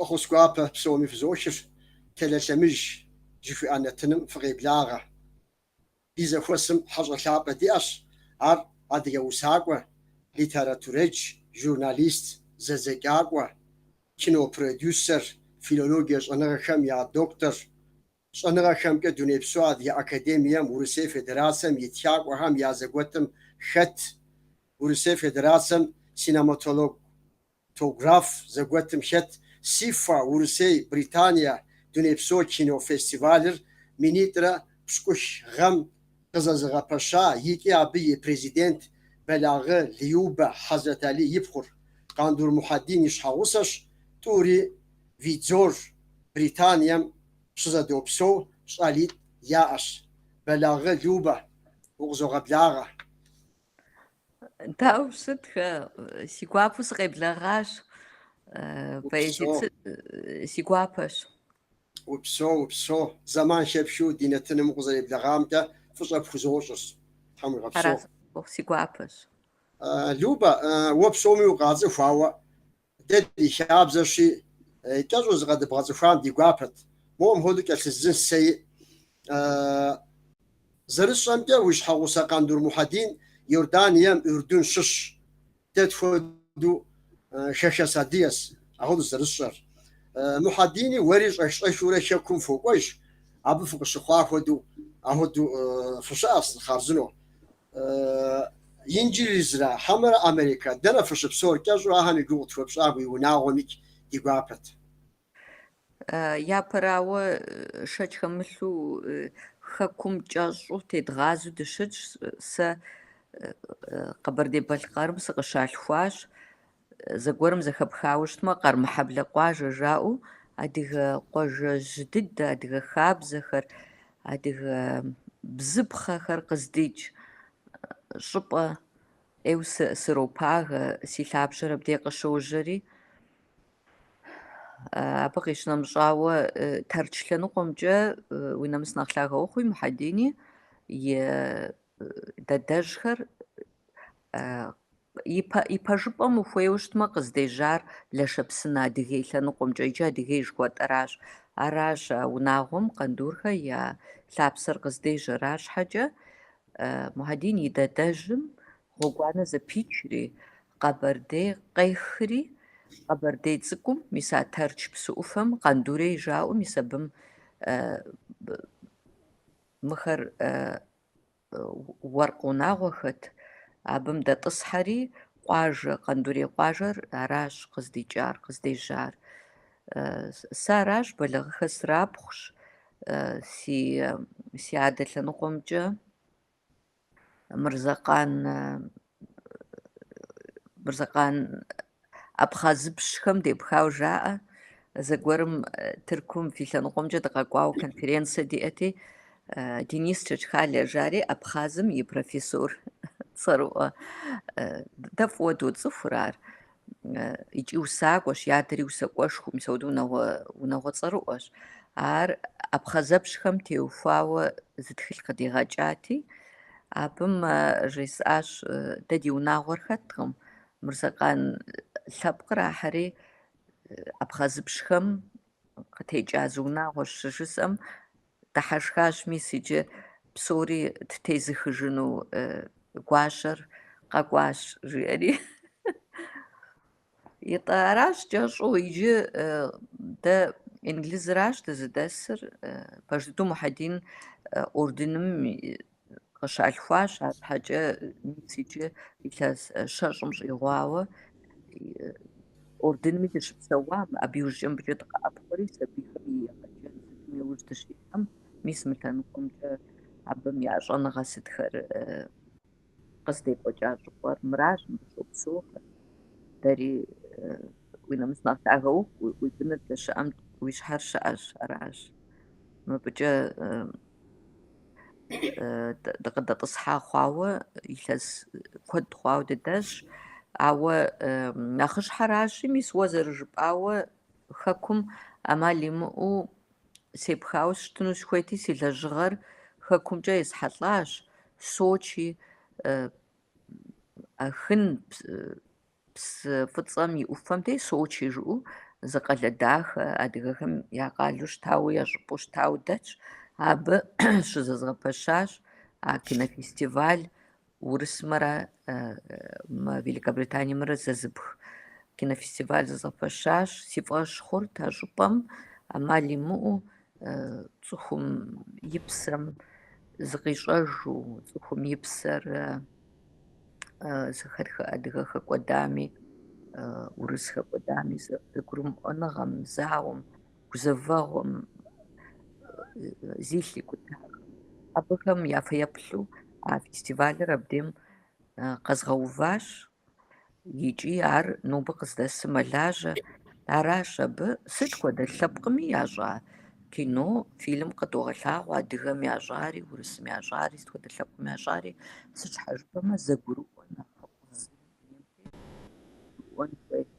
Фӏэхъус гуапэ псоми фызохыр, Телелъэмыж жыхуиӏэ нэтыным фыкъеблагъэ. Ди зэхуэсым хьэщӏэ лъапӏэ диӏэщ, ар адыгэ усакӏуэ, литературэдж, журналист, зэдзэкӏакӏуэ, кинопродюсер, филологие щӏэныгъэхэм я доктор, Щӏэныгъэхэмкӏэ Дунейпсо Адыгэ Академием Урысей Федерацэм и тхакӏуэхэм я зэгуэтым хэт, Урысей Федерацэм синематограф зэгуэтым хэт, СИФА Урысей Британие Дунейпсо кино фестивалыр 2020 гъэм къызэзыгъэпэща икӏи абы и президент Бэлагъы Любэ Хьэзрэталий и пхъур, Къандур Мухьэдин и щхьэгъусэщ, тӏури Виндзор, Британием щызэдопсэу, щӏалитӏ яӏэщ. Бэлагъы Любэ, укъызогъэблагъэ. Дауэ ущытхэ, си гуапэу сыкъеблэгъащ. Упсэу. Баязит, си гуапэщ. Упсэу, упсэу. Зэман хэпхыу ди нэтыным укъызэреблэгъамкӏэ фӏыщӏэ пхузощӏыр. Тхьэм уигъэпсэу. Аращ, си гуапэщ. Любэ, уэ псоми укъацӏыху, ауэ Дэ ди хабзэщи, кӏэщӏу зыкъэдыбгъэцӏыхуам ди гуапэт. Моуэ мыпхуэдэу кӏэлъыздзынщ сэи. Зэрысщӏэмкӏэ, уи щхьэгъусэ Къандур Мухьэдин Иорданием Ӏурдун щыщ. Дэ тхуэдэу хэхэс адыгэщ, апхуэдэу зэрысщӏэр. Мухьэдини уэри щӏэх-щӏэхыурэ хэкум фокӏуэж, абы фыкъыщыхъуа хуэдэу, апхуэдэу фыщыӏэщ хъарзынэу. Инджылызра, хьэмэрэ Америкэ, дэнэ фыщыпсэур? Кӏэщӏу ахэм и гугъу къытхуэпщӏам уи унагъуэмикӏ ди гуапэт. Япэрауэ, шэч хэмылъу, хэкум кӏэщӏу тедгъазэу дыщытщ. Сэ Къэбэрдей-Балъкъэрым сыкъыщалъхуащ. Зэгуэрым зэхэпхауэ щытмэ, Къармэхьэблэ къуажэ жаӏэу, адыгэ къуажэжь дыдэ, адыгэ хабзэхэр, адыгэ бзыпхъэхэр къыздикӏ щӏыпӏэ ӏейуэ сыропагэ, си лъабжьэр абдей къыщожьэри. Абы къищынэмыщӏауэ, Тэрч лъэныкъуэмкӏэ уи нэмыс нэхъ лъагэ ухъуи, Мухьэдини и дадэжьхэр и пэжыпӏэм ухуейуэ щытмэ, къыздежьар Лашэпсынэ Адыгей лъэныкъуэмкӏэ, иджы Адыгей жыхуэтӏэращ. Аращ а унагъуэм Къандурхэ я лъапсэр къыздежьэр. Арщхьэкӏэ Мухьэдин и дадэжьым гъуэгуанэ зэпичри, Къэбэрдей къехри, Къэбэрдей цӏыкӏум, мис а Тэрч псы ӏуфэм, Къандурей жаӏэу, мис абым мыхэр уэркъ унагъуэхэт, абым дэтӏысхьэри, къуажэ, Къандурей къуажэр аращ къыздикӏар, къыздежьар. Сэ аращ, Бэлагъыхэ срапхъущ, си адэ лъэныкъуэмкӏэ Мырзэкъан Мырзэкъан абхъазыпщхэм депхауэ жаӏэ. Зэгуэрым Тыркум фи лъэныкъуэмкӏэ дыкъэкӏуауэ конференцэ диӏэти, Денис Чачхалия жари Абхъазым и профессор цӏэрыӏуэ. Дэ фӏыуэ доцӏыхур ар. Икӏи усакӏуэщ, и адэри усакӏуэшхуэу, мис ауэдэу унагъуэ цӏэрыӏуэщ. Ар абхъазэпщхэм теухуауэ зы тхылъ къыдигъэкӏати, абым жесӏащ, дэ ди унагъуэр хэткъым, Мырзэкъан лъэпкъыр ахьэри абхъазыпщхэм къытекӏа зы унагъуэщ щыжысӏэм, дыхьэшхащ, мис иджы псори ттезыхыжыну гуащэр къэкӏуащ, жиӏэри. Итӏэ аращ кӏэщӏу иджы дэ Инглызыращ дызыдэсыр. Пэж дыдэу Мухьэдин Ӏурдыным къыщалъхуащ, арщхьэкӏэ мис иджы илъэс щэщӏым щӏигъуауэ Ӏурдынми дыщыпсэуам, абы иужькӏэ мыбыкӏэ дыкъэӏэпхъуэри, сабийхэм и егъэджэн сытым иужь дыщихьэм, мис мы лъэныкъуэмкӏэ абым я щӏэныгъэ сытхэр къыздекӏуэкӏа щӏыпӏэр мыращ, мыбы щопсэухэр. Дэри уи нэмыс нэхъ лъагэ ухъу, уи быныр здэщыӏэм уи щхьэр щыӏэщ, аращ. Мыбыкӏэ дыкъыдэтӏысхьа хъуауэ, илъэс куэд хъуауэ дыдэсщ. Ауэ нэхъыщхьэращи, мис уэ зэрыжыпӏауэ, хэкум ӏэмал имыӏэу сепхауэ сыщытыну сыхуейти, си лэжьыгъэр хэкумкӏэ есхьэлӏащ. Сочи, Ахын псы Фӏыцӏэм и ӏуфэм дей Сочи жыӏэу зы къалэ дахэ, адыгэхэм я къалэу щытауэ, я щӏыпӏэу щытауэ дэтщ. Абы щызэзгъэпэщащ а кинофестиваль Урысымрэ Великобританиемрэ зэзыпх кинофестиваль зэзгъэпэщащ. Си фӏэщ хъурт а щӏыпӏэм ӏэмал имыӏэу цӏыхум и псэм зыкъищӏэжу, цӏыхум и псэр зыхэтхэ адыгэ хэкӏуэдами, урыс хэкӏуэдами, зэгурымыӏуэныгъэм, зауэм, гузэвэгъуэм зилъ икӏутахэм. Абыхэм я фэеплъу а фестивалыр абдейм къэзгъэуващ икӏи ар нобэ къыздэсым мэлажьэ. Аращ абы сыт хуэдэ лъэпкъми ящӏа кино, фильм къыдогъэлъагъуэ, адыгэм ящӏари, урысым ящӏари, сыт хуэдэ лъэпкъым ящӏари, сыт щхьэ жыпӏэмэ зэгурыӏуэ нэхъыфӏ зыри дунейм теткъым, зэгурыӏуэн хуейщ.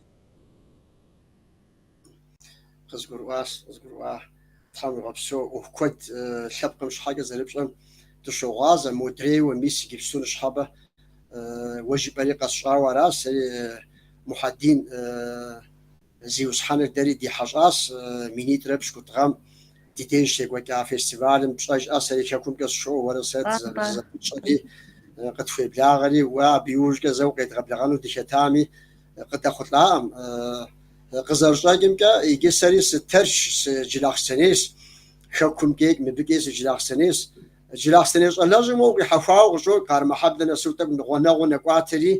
Къызгурыӏуащ, къызгурыӏуа. Тхьэм уигъэпсэу, ӏуэху куэд лъэпкъым щхьэкӏэ зэрыпщӏэм дыщогъуазэ, модрейуэ мис иджыпсту ныщхьэбэ уэ жыпӏэри къэсщӏауэ аращ, сэри Мухьэдин зиусхьэныр дэри ди хьэщӏащ минитӏрэ пщыкӏутӏ гъэм ди деж щекӏуэкӏа фестивалым пщӏэжӏэ сэри хэкумкӏэ сыщыӏэу уэрэ сэ дызэпытщӏэри къытхуеблагъэри, уэ абы иужькӏэ зэ укъедгъэблэгъэну дыхэтами, къыдэхъулӏакъым. Къызэрыщӏэкӏымкӏэ, иджы сэри сы-Тэрч, сы-Джылахъстэнейщ, хэкумкӏи мыбыкӏи сы-Джылахъстэнейщ. Джылахъстэней щӏалэщӏым уэ укъихьэхуауэ къыщӏокӏ, Къармэхьэблэ нэсу тӏэкӏу гъунэгъуу нэкӏуатэри,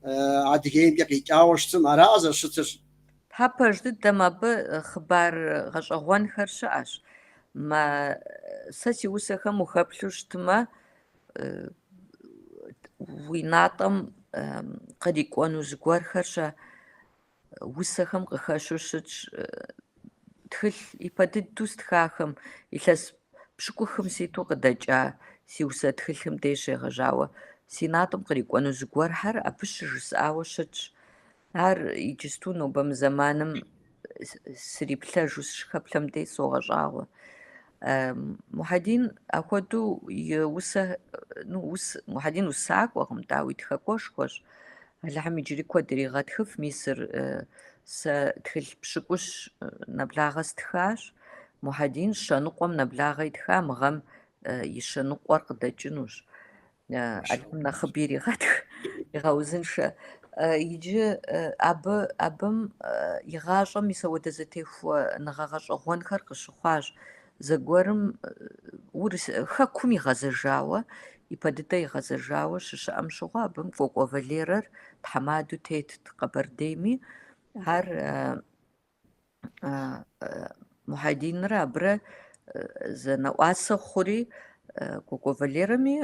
Адыгеймкӏэ къикӏауэ щытым, араӏэ зэрыщытыр? Тхьэ, пэж дыдэм абы хъыбар гъэщӏэгъуэнхэр щыӏэщ. Мэ, сэ си усэхэм ухэплъу щытмэ, уи натӏэм кърикӏуэну зыгуэрхэр-щэ усэхэм къыхэщу щытщ. Тхылъ ипэ дыдэу стхахэм, илъэс пщыкӏухым ситу къыдэкӏа си усэ тхылъым деж щегъэжьауэ, си натӏэм кърикӏуэну зыгуэрхэр абы щыжысӏауэ щытщ. Ар иджысту нобэ мы зэманым сриплъэжу сыщыхэплъэм дей согъэщӏагъуэ. Мухьэдин апхуэдэу и усэ, ну, Мухьэдин усакӏуэкъым, дауи, тхакӏуэшхуэщ. Алыхьым иджыри куэд иригъэтхыф, мисыр сэ тхылъ пщыкӏущ нэблагъэ стхащ. Мухьэдин щэ ныкъуэм нэблагъэ итха, мы гъэм и щэ ныкъуэр къыдэкӏынущ. Алыхьым нэхъыби иригъэтх, игъэузыншэ. Иджы абы, абым и гъащӏэм мис ауэдэ зэтехуэныгъэ гъэщӏэгъуэнхэр къыщыхъуащ. Зэгуэрым урыс хэкум игъэзэжауэ, ипэ дыдэ игъэзэжауэ щыщыӏэм щыгъуэ абым Кӏуэкӏуэ Валерэр тхьэмадэу тетт Къэбэрдейми. Ар Мухьэдинрэ абырэ зэнэӏуасэ хъури, Кӏуэкӏуэ Валерэми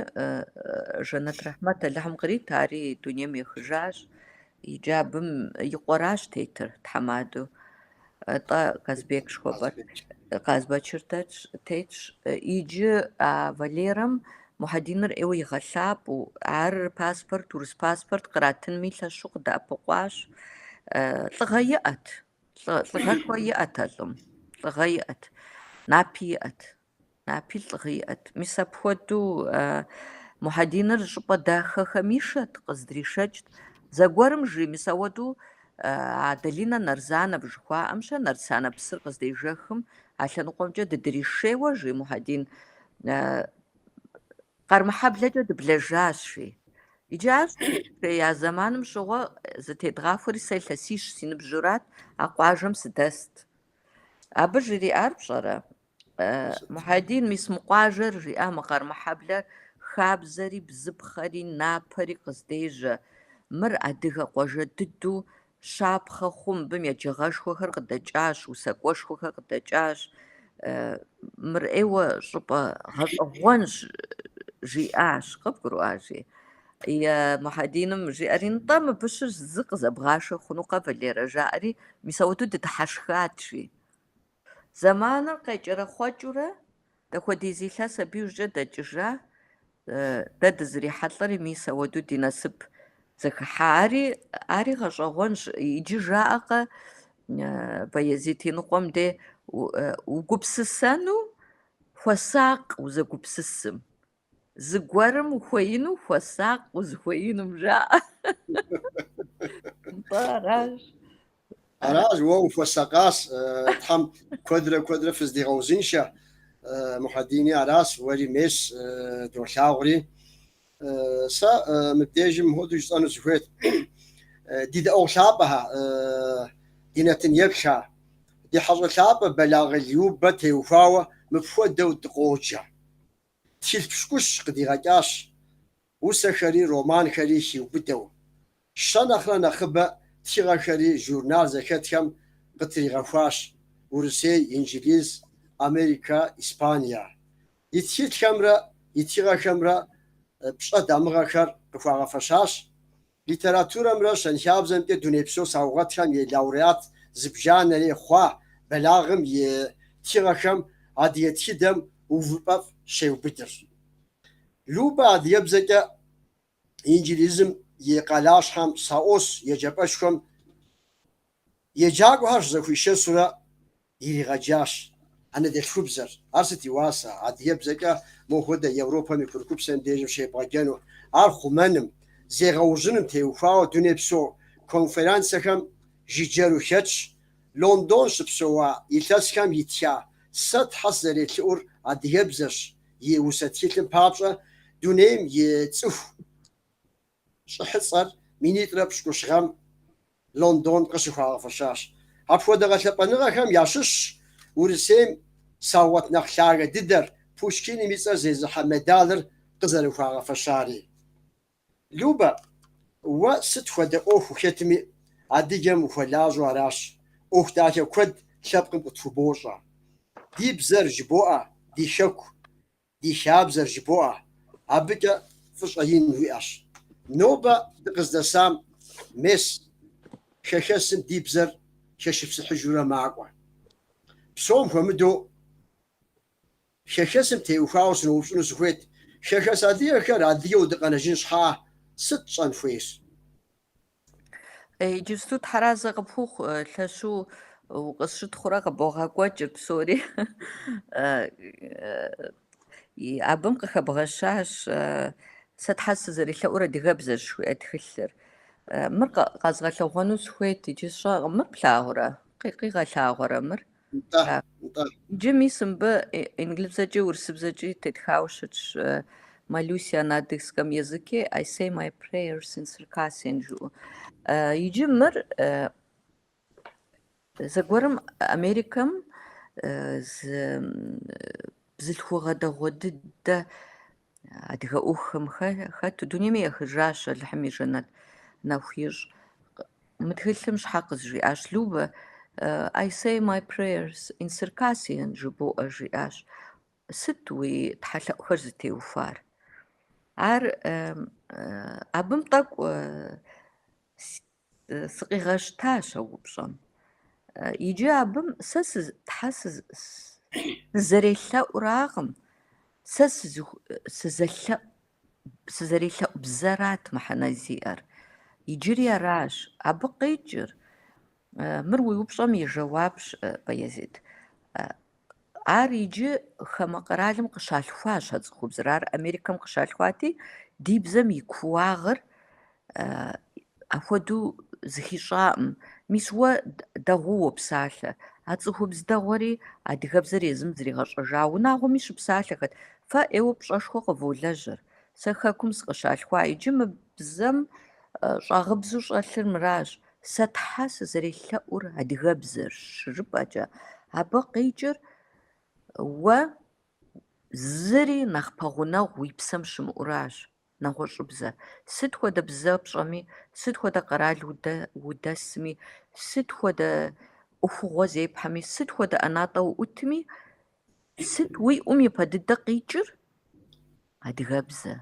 жэнэт рэхьмэт Алыхьым кърит, ари дунейм ехыжащ. Иджы абым и къуэращ тетыр тхьэмадэу. Атӏэ Казбек жыхуэпӏэр Къазбэчыр тетщ. Иджы а Валерэм Мухьэдиныр ӏейуэ игъэлъапӏэу, ар паспорт, урыс паспорт къратынми лъэщу къыдэӏэпыкъуащ. Лӏыгъэ иӏэт. Лӏыгъэшхуэ иӏэт а лӏым. Лӏыгъэ иӏэт. Напи иӏэт. Напи лӏыгъи иӏэт. Мис апхуэдэу Мухьэдиныр щӏыпӏэ дахэхэм ишэт, къыздришэкӏт. Зэгуэрым жи, мис ауэдэу а Долина Нарзанов жыхуаӏэм-щэ, Нартсанэ псыр къыздежэхым, а лъэныкъуэмкӏэ дыдришейуэ, жи Мухьэдин, Къармэхьэблэкӏэ дыблэжащ, жи. Иджы ар щыдришея зэманым щыгъуэ зытедгъахуэри сэ илъэсищ си ныбжьурат, а къуажэм сыдэст. Абы жриӏар пщӏэрэ? Мухьэдин, мис мы къуажэр, жиӏа мы Къармэхьэблэр, хабзэри, бзыпхъэри, напэри къыздежьэ. Мыр адыгэ къуажэ дыдэу щапхъэ хъу, мыбым еджагъэшхуэхэр къыдэкӏащ, усакӏуэшхуэхэр къыдэкӏащ. Мыр ӏейуэ щӏыпӏэ гъэщӏэгъуэнщ, жиӏащ, къыбгурыӏуа, жи. Мухьэдиным жиӏэри, нтӏэ, мыбы щыщ зы къызэбгъашэ хъунукъэ, Валерэ, жаӏэри, мис ауэдэу дыдыхьэшхат, жи. Зэманыр къекӏэрэхъуэкӏыурэ, дапхуэдиз илъэс абы иужькӏэ дэкӏыжа, дэ дызрихьэлӏэри, мис ауэдэу ди насып зэхыхьа. Ари, ари гъэщӏэгъуэнщ. Иджы жаӏэкъэ, Баязит иныкъуэм де угупсысэну хуэсакъ узэгупсысым. Зыгуэрым ухуеину хуэсакъ узыхуеинум, жаӏэ. Нтӏэ, аращ. Аращ, уэ ухуэсакъащ, Тхьэм куэдрэ куэдрэ фыздигъэузыншэ, Мухьэдини аращ, уэри мес долъагъури. Сэ мыбдежым мыпхуэдэу жысӏэну сыхуейт. Ди дэӏуэгъу лъапӏэхэ, ди нэтын еплъхэ, ди хьэщӏэ лъапӏэ Бэлагъы Любэ теухуауэ мыпхуэдэу дыкъоджэ. Тхылъ пщыкӏущ къыдигъэкӏащ, усэхэри романхэри хиубыдэу. Щэ нэхърэ нэхъыбэ тхыгъэхэри журнал зэхэтхэм къытригъэхуащ, Урысей, Инджылыз, Америкэ, Испание. И тхылъхэмрэ и тхыгъэхэмрэ пщӏэ дамыгъэхэр къыхуагъэфэщащ. Литературэмрэ щэнхабзэмкӏэ дунейпсо саугъэтхэм и лауреат зыбжанэрей хъуа Бэлагъым и тхыгъэхэм адыгэ тхыдэм увыпӏэфӏ щеубыдыр. Любэ адыгэбзэкӏэ Инджылызым и къалащхьэм САОС еджапӏэшхуэм еджакӏуэхэр щызэхуишэсурэ иригъэджащ анэдэлъхубзэр. Ар сыт и уасэ? Адыгэбзэкӏэ мохуэдэ Европэм и курыкупсэм дежым щебгъэджэну, ар хъумэным, зегъэужьыным теухуауэ дунейпсо конференцэхэм жыджэру хэтщ. Лондон щыпсэуа илъэсхэм итха Сэ Тхьэ сызэрелъэӏур адыгэбзэщ и усэ тхылъым папщӏэ дунейм и цӏыху щӏыхьыцӏэр минитӏрэ пщыкӏущ гъэм Лондон къыщыхуагъэфэщащ. Апхуэдэ гъэлъэпӏэныгъэхэм ящыщщ Урысейм саугъэт нэхъ лъагэ дыдэр, Пушкиным и цӏэр зезыхьэ медалыр къызэрыхуагъэфэщари. Любэ, уэ сыт хуэдэ ӏуэху ухэтми, адыгэм ухуэлажьэу аращ, ӏуэху дахэ куэд лъэпкъым къытхубощӏэ. Ди бзэр жыбоӏэ, ди хэку, ди хабзэр жыбоӏэ, абыкӏэ фӏыщӏэ ин уиӏэщ. Нобэ дыкъыздэсам, мес, хэхэсым ди бзэр хэшыпсыхьыжурэ макӏуэ. Псом хуэмыдэу хэхэсым теухуауэ сыноупщӏыну сыхуейт, хэхэс адыгэхэр адыгэу дыкъэнэжын щхьа сыт тщӏэн хуейр? Иджыпсту тхьэразэ къыпхухъу, лъэщу укъысщытхъурэ къыбогъэкӏуэкӏыр псори. Абым къыхэбгъэщащ Сэ Тхьэ сызэрелъэӏур адыгэбзэщ жыхуиӏэ тхылъыр. Мыр къэзгъэлъэгъуэну сыхуейт, иджы сщӏэкъым. Мыр плъагъурэ? Къигъэлъагъуэрэ мыр? Нтӏэ, нтӏэ. Иджы мис мыбы инглыбзэкӏи урысыбзэкӏи тетхауэ щытщ Молюсь я на адыгском языке, I say my prayers in Circassian жиӏэу. Иджы мыр зэгуэрым Америкэм зы бзылъхугъэ дэгъуэ дыдэ адыгэ ӏуэхухэм хэту дунейми ехыжащ, Алыхьым и жэнэт нэху ищӏ. Мы тхылъым щхьэ къызжиӏащ, Любэ, I say my prayers in Circassian жыбоӏэ, жиӏащ. Сыт уи тхьэлъэӏухэр зытеухуар? Ар абым тӏэкӏу сыкъигъэщтащ а упщӏэм. Иджы абым сэ Тхьэ сызэрелъэӏуракъым, сэ сызэлъэӏу сызэрелъэӏу бзэрат мыхьэнэ зиӏэр. Иджыри аращ. Абы къикӏыр, мыр уи упщӏэм и жэуапщ, Баязет. Ар иджы хамэ къэралым къыщалъхуащ а цӏыхубзыр. Ар Америкэм къыщалъхуати, ди бзэм и кууагъыр апхуэдэу зыхищӏакъым. Мис уэ дэгъуэу уопсалъэ. А цӏыхубз дэгъуэри адыгэбзэр езым зригъэщӏэжа унагъуэми щыпсалъэхэт. Фэ ӏейуэ пщӏэшхуэ къыволэжьыр. Сэ хэкум сыкъыщалъхуа. Иджы мы бзэм щӏагъыбзэу щӏэлъыр мыращ. Сэ Тхьэ сызэрелъэӏур адыгэбзэрщ щыжыпӏэкӏэ, абы къикӏыр уэ зыри нэхъ пэгъунэгъу уи псэм щымыӏуращ, нэгъуэщӏыбзэ. Сыт хуэдэ бзэ пщӏэми, сыт хуэдэ къэрал удэсми, сыт хуэдэ ӏуэхугъуэ зепхьэми, сыт хуэдэ ӏэнатӏэ уӏутми, сыт уи ӏум ипэ дыдэ къикӏыр? Адыгэбзэ.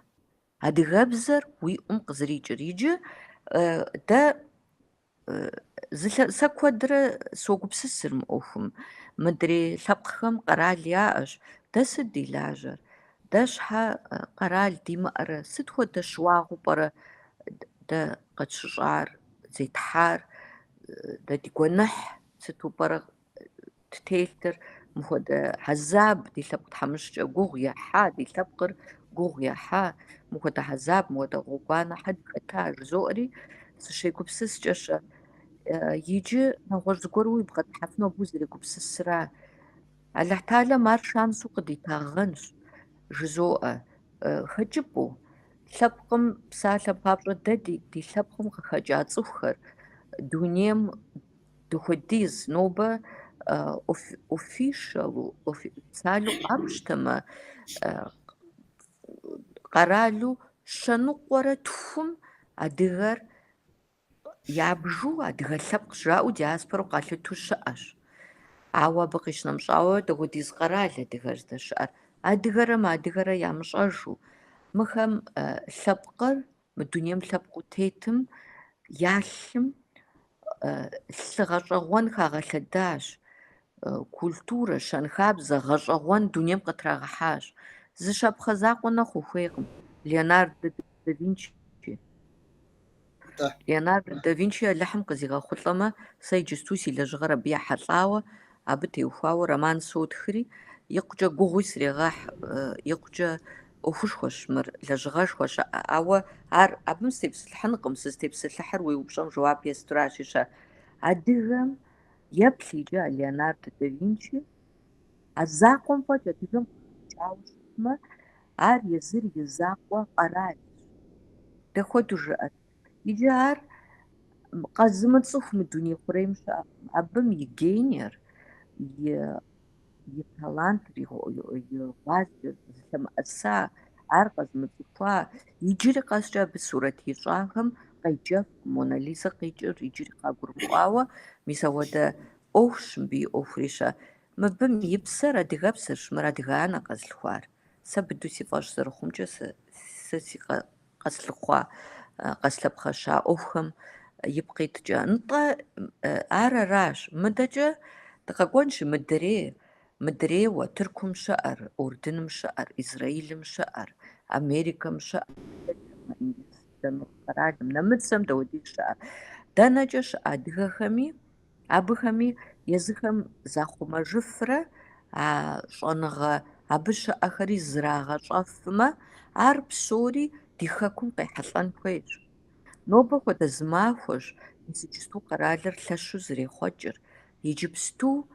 Адыгэбзэр уи ӏум къызэрикӏыр. Иджы дэ сэ куэдрэ согупсысыр мы ӏуэхум. Мыдрей лъэпкъхэм къэрал яӏэщ. Дэ сыт ди лажьэр? Дэ щхьэ къэрал димыӏэрэ? Сыт хуэдэ щыуагъэу пӏэрэ дэ къытщыщӏар, зетхьар, дэ ди гуэныхь сыту пӏэрэ ттелъыр, мыхуэдэ хьэзаб ди лъэпкъ тхьэмыщкӏэ гугъу ехьа, ди лъэпкъыр гугъу ехьа, мыхуэдэ хьэзаб, мыхуэдэ гъуэгуанэ щхьэ дыхэта, жызоӏэри сыщегупсыскӏэ-щэ. Иджы нэгъуэщӏ зыгуэру бгъэдыхьэфыну абы узэрегупсысыра? Алыхьталэм ар шансу къыдитагъэнщ, жызоӏэ, хэкӏыпӏэу. Лъэпкъым, псалъэм папщӏэ, дэ ди лъэпкъым къыхэкӏа цӏыхухэр дунейм дыхуэдиз нобэ офишалу, официалу къапщтэмэ, къэралу щэныкъуэрэ тхум адыгэр ябжу адыгэ лъэпкъ жаӏэу диаспорэу къалъытэу щыӏэщ. Ауэ абы къищынэмыщӏауэ дапхуэдиз къэрал адыгэр здэщыӏэр. Адыгэрэ мыадыгэрэ ямыщӏэжу. Мыхэм лъэпкъыр, мы дунейм лъэпкъыу тетым я лъым лъы гъэщӏэгъуэн хагъэлъэдащ, культурэ, щэнхабзэ гъэщӏэгъуэн дунейм къытрагъэхьащ. Зы щапхъэ закъуэ нэхъ ухуейкъым. Леонардо да Винчи. Леонардо да Винчи Алыхьым къызигъэхъулӏэмэ, сэ иджысту си лэжьыгъэр абы ехьэлӏауэ, абы теухуауэ роман сотхри, икъукӏэ гугъуи срегъэхь, икъукӏэ ӏуэхушхуэщ мыр, лэжьыгъэшхуэщ, ауэ ар абым сытепсэлъыхьынкъым, сызытепсэлъыхьыр уи упщӏэм жэуап естуращи щэ. Адыгэм еплъ иджы а Леонардо да Винчи, а закъуэм фӏэкӏ адыгэм къыхэкӏауэ щытмэ, ар езыр и закъуэ къэралщ. Дапхуэдэу жыӏэт. Иджы ар къэзымыцӏыху мы дуней хъурейм щыӏэкъым. Абым и генийр, и талантыр, и гъуазджэр зылъэмыӏэса, ар къэзымыцӏыхуа, иджыри къэскӏэ абы сурэт ищӏахэм къеджэфкъым, Мона Лизэ къикӏыр иджыри къагурымыӏуауэ, мис ауэдэ ӏуэхущ мыбы и ӏуэхури щэ. Мыбым и псэр адыгэпсэщ, мыр адыгэ анэ къэзылъхуар. Сэ быдэу си фӏэщ зэрыхъумкӏэ, сэ си къэслъыхъуа, къэслъэпхъэща ӏуэхухэм ипкъ иткӏэ. Нтӏэ, ар аращ. Мыдэкӏэ дыкъэкӏуэнщи, мыдрей, мыдрейуэ Тыркум щыӏэр, Урдыным щыӏэр, Израилым щыӏэр, Америкэм щыӏэр, къэралым, нэмыцэм дауэдиз щыӏэр. Дэнэкӏэ щыӏэ адыгэхэми, Абыхэми езыхэм захъумэжыфрэ а щӏэныгъэ абы щыӏэхэри зрагъэщӏэфмэ, ар псори ди хэкум къехьэлӏэн хуейщ. Нобэ хуэдэ зы махуэщ мис иджысту къэралыр лъэщу зэрехъуэкӏыр, иджыпсту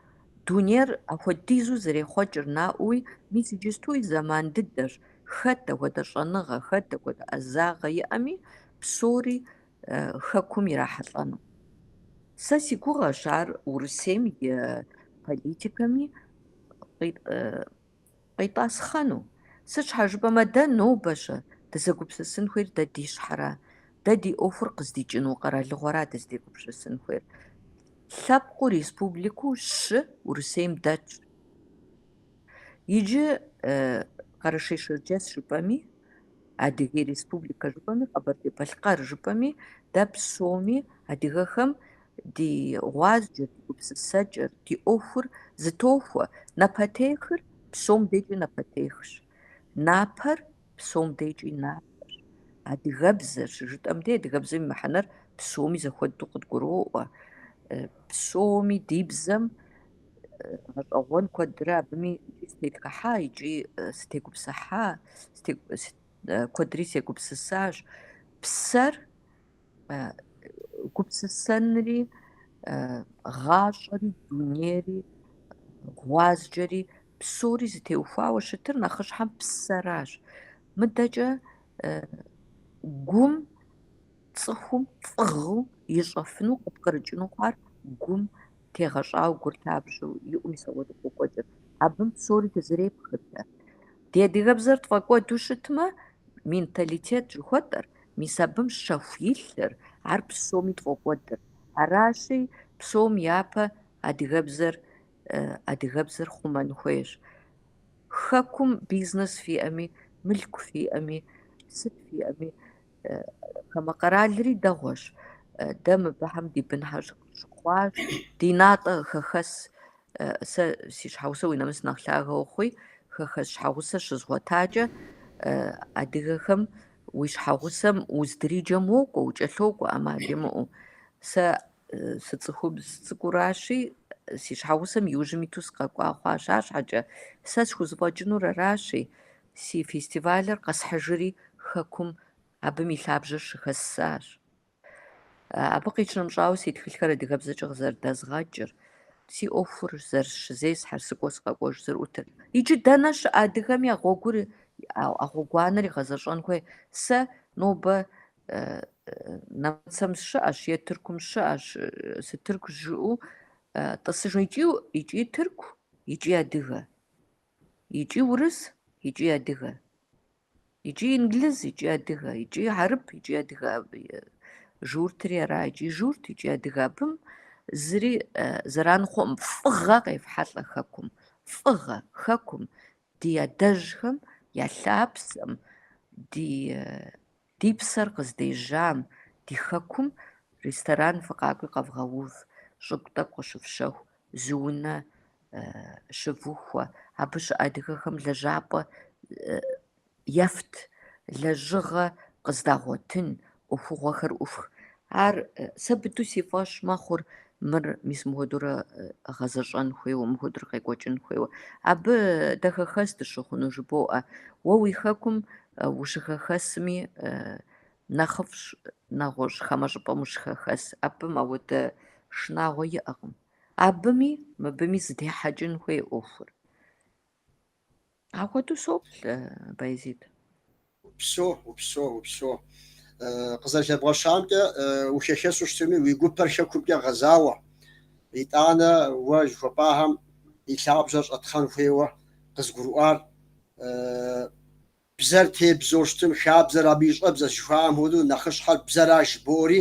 дунейр апхуэдизу зэрехъуэкӏыр наӏуэуи, мис иджысту и зэман дыдэщ, хэт дапхуэдэ щӏэныгъэ, хэт дапхуэдэ ӏэзагъэ иӏэми, псори хэкум ирахьэлӏэну. Сэ си гугъэщ ар Урысейм и политикэми къитӏасхъэну. Сыт щхьэ жыпӏэмэ, дэ нобэщэ дызэгупсысын хуейр дэ ди щхьэра, дэ ди ӏуэхур къыздикӏыну къэралыгъуэра дыздегупсысын хуейр. Лъэпкъыу республикэу щы Урысейм дэтщ. Иджы Къэрэшей-Шэрджэс жыпӏэми, Адыгей Республикэ жыпӏэми, Къэбэрдей-Балъкъэр жыпӏэми, дэ псоми адыгэхэм ди гъуазджэр, ди гупсысэкӏэр, ди ӏуэхур зытохуэ. Напэтехыр псом декӏи напэтехщ. Напэр псом декӏи напэщ. Адыгэбзэр щыжытӏэм дей адыгэбзэм и мыхьэнэр псоми зэхуэдэу къыдгуроӏуэ. Псоми ди бзэм гъэщӏэгъуэн куэдрэ абыми икӏи сытетхыхьа, икӏи сытегупсыхьа, куэдри сегупсысащ. Псэр гупсысэнри, гъащӏэри, дунейри, гъуазджэри псори зытеухуауэ щытыр нэхъыщхьэм псэращ. Мыдэкӏэ гум Цӏыхум фӏыгъыу ищӏэфыну къыпкърыкӏыну хъуар гум тегъэщӏауэ гур лъабжьэу иӏэу мис ауэдэу къокӏуэкӏыр. Абым псори дызэрепхыр дэ. Ди адыгэбзэр тфӏэкӏуэду щытмэ, менталитет жыхуэтӏэр, мис абым щэху илъыр, ар псоми тфӏокӏуэдыр. Аращи, псом япэ адыгэбзэр адыгэбзэр хъумэн хуейщ. Хэкум бизнес фиӏэми, мылъку фиӏэми, сыт фиӏэми, Хамэ къэралри дэгъуэщ. Дэ мыбыхэм ди бынхэр щыхъуащ. Ди натӏэ хэхэс, сэ си щхьэгъусэ уи нэмыс нэхъ лъагэ ухъуи, хэхэс щхьэгъусэ щызгъуэтакӏэ, адыгэхэм уи щхьэгъусэм уздриджэм уокӏуэ, укӏэлъокӏуэ ӏэмал имыӏэу. Сэ сыцӏыхубз цӏыкӏуращи, си щхьэгъусэм и ужьым иту сыкъэкӏуа хъуащ. Арщхьэкӏэ сэ схузэфӏэкӏынур аращи, Си фестивалыр къэсхьыжри, хэкум абым и лъабжьэр щыхэссащ. Абы къищынэмыщӏауэ си тхылъхэр адыгэбзэкӏэ къызэрыдэзгъэкӏыр, си ӏуэхур зэрыщызесхьэр, сыкӏуэ сыкъэкӏуэж зэрыӏутыр. Иджы дэнэ щыӏэ адыгэми а гъуэгур, а гъуэгуанэр игъэзэщӏэн хуей. Сэ нобэ нэмыцэм сыщыӏэщ е Тыркум сыщыӏэщ, сытыркущ жыӏэу тӏысыжу икӏи тырку, икӏи адыгэ, икӏи урыс, икӏи адыгэ. Икӏи инглыз, икӏи адыгэ, икӏи хьэрып, икӏи адыгэ, журтри ара, икӏи журт, икӏи адыгэ. Абым зыри зэран хъуӏым. Фӏыгъэ къефхьэлӏэ хэкум, фӏыгъэ хэкум, ди адэжьхэм я лъапсэм, ди ди псэр къыздежьам, ди хэкум ресторан фыкъакӏуи къэвгъэув, щӏыгу тӏэкӏу къыщыфщэху, зы унэ щывухуэ, абы щыӏэ адыгэхэм лэжьапӏэ ефт, лэжьыгъэ къыздагъуэтын ӏуэхугъуэхэр ӏуфх. Ар сэ быдэу си фӏэщ мэхъур, мыр мис мыхуэдурэ гъэзэщӏэн хуейуэ, мыхуэдурэ къекӏуэкӏын хуейуэ. Абы дэ хэхэс дыщыхъуну жыбоӏэ. Уэ уи хэкум ущыхэхэсми нэхъыфӏщ нэгъуэщӏ хамэ щӏыпӏэм ущыхэхэс. Абым ауэдэ шынагъуэ иӏэкъым. Абыми мыбыми зыдехьэкӏын хуей ӏуэхур. Апхуэдэу соплъ, Баязид. Упсэу, упсэу, упсэу. Къызэрыхэбгъэщамкӏэ, ухэхэсу щытми, уи гупэр хэкумкӏэ гъэзауэ, итӏанэ уэ жыхуэпӏахэм и лъабжьэр щӏэтхъэн хуейуэ къызгурыӏуар. Бзэр тебзэу щытым, хабзэр абы и щӏэбзэщ жыхуаӏэм хуэдэу нэхъыщхьэр бзэращ жыбоӏэри,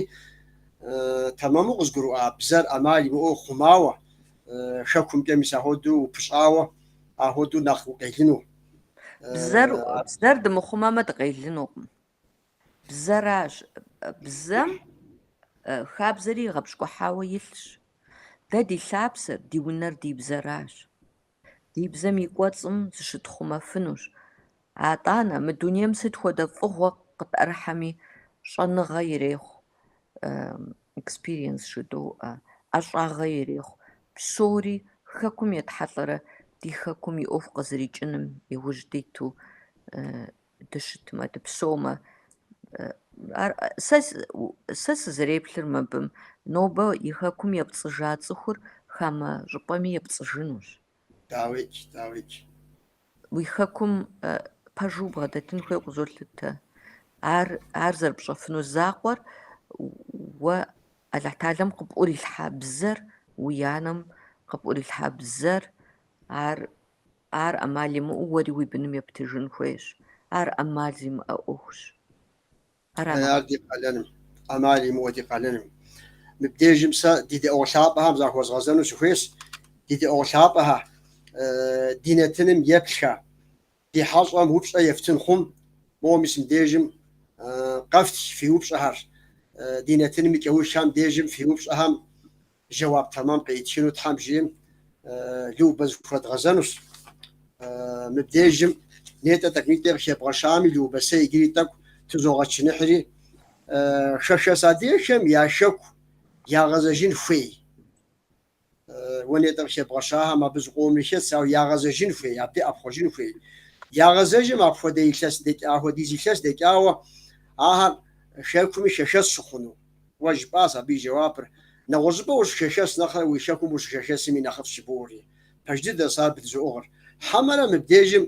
тэмэму къызгурыӏуа бзэр ӏэмал имыӏэу хъумауэ, хэкумкӏэ мис ахуэдэу упыщӏауэ, ахуэдэу нэхъ укъелыну. Бзэр, бзэр дымыхъумэмэ дыкъелынукъым. Бзэращ. Бзэм хабзэри игъэпщкӏухьауэ илъщ. Дэ ди лъапсэр, ди унэр ди бзэращ. Ди бзэм и кӏуэцӏым зыщытхъумэфынущ. Атӏанэ, мы дунейм сыт хуэдэ фӏыгъуэ къытӏэрыхьэми, щӏэныгъэ ирехъу, experience жыдоӏэ, ӏэщӏагъэ ирехъу, псори хэкум етхьэлӏэрэ ди хэкум и ӏуэху къызэрикӏыным иужь диту дыщытмэ, дыпсэумэ. Ар сэ сэ сызэреплъыр мыбым, нобэ и хэкум епцӏыжа цӏыхур хамэ щӏыпӏэми епцӏыжынущ. Дауикӏ, дауикӏ. Уи хэкум пэжу убгъэдэтын хуейуэ къызолъытэ. Ар, ар зэрыпщӏэфыну закъуэр уэ Алыхьталэм къыпӏурилъхьа бзэр, уи анэм къыпӏурилъхьа бзэр, ар Ар ӏэмал имыӏэу уэри уи быным ептыжын хуейщ. Ар ӏэмал зимыӏэ ӏуэхущ. Ара нэхъ. Ар ди къалэным, ӏэмал имыӏэу ди къалэным. Мыбдежым сэ ди дэӏуэгъу лъапӏэхэм захуэзгъэзэну сыхуейщ. Ди дэӏуэгъу лъапӏэхэ, ди нэтыным еплъхэ, ди хьэщӏэм упщӏэ ефтын хъум, моуэ мис мыбдежым къэфтх фи упщӏэхэр. Ди нэтыным и кӏэуххэм дежым фи упщӏэхэм Жэуап тэмэм къеитхыну Тхьэм жиӏэм Любэ зыхуэдгъэзэнущ. Мыбдежым нетӏэ тӏэкӏунитӏэ къыхебгъэщами, Любэ, сэ иджыри тӏэкӏу тызогъэчыныхьри, хэхэс адыгэхэм я хэку ягъэзэжын хуей. Уэ нетӏэ къыхебгъэщахэм абы зыкъомри хэтщ, ауэ ягъэзэжын хуей, абы ӏэпхъуэжын хуей. Ягъэзэжым апхуэдэ илъэс дэкӏа, апхуэдиз илъэс дэкӏауэ ахэр хэкуми хэхэс щыхъуну. Уэ жыпӏащ абы и жэуапыр, Нэгъуэщӏыпӏэ ущыхэхэс нэхърэ уи хэкум ущыхэхэсми нэхъыфӏщ жыбоӏэри. Пэж дыдэщ ар бдызоӏыгъыр. Хьэмэрэ мыбдежым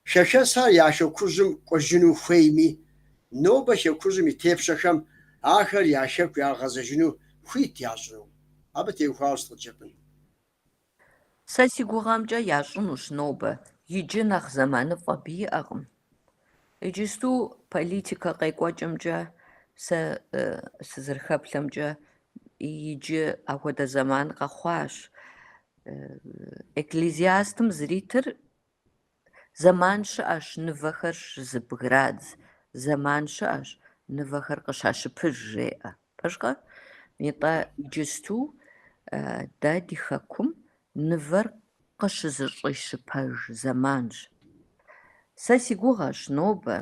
хэхэсхэр я хэкужьым кӏуэжыну хуейми, нобэ хэкужьым и тепщэхэм ахэр я хэку ягъэзэжыну хуит ящӏыну? Абы теухуауэ сыт къыджепӏэн? Сэ си гугъэмкӏэ ящӏынущ нобэ, иджы нэхъ зэманыфӏ абы иӏэкъым. Иджысту политикэ къекӏуэкӏымкӏэ, сэ сызэрыхэплъэмкӏэ, иджы апхуэдэ зэман къэхъуащ. Экклезиастым зритыр Зэман щыӏэщ нывэхэр щызэбградз, зэман щыӏэщ нывэхэр къыщащыпыж, жеӏэ. Пэжкъэ? Нтӏэ, иджысту дэ ди хэкум нывэр къыщызэщӏищыпэж зэманщ. Сэ си гугъэщ нобэ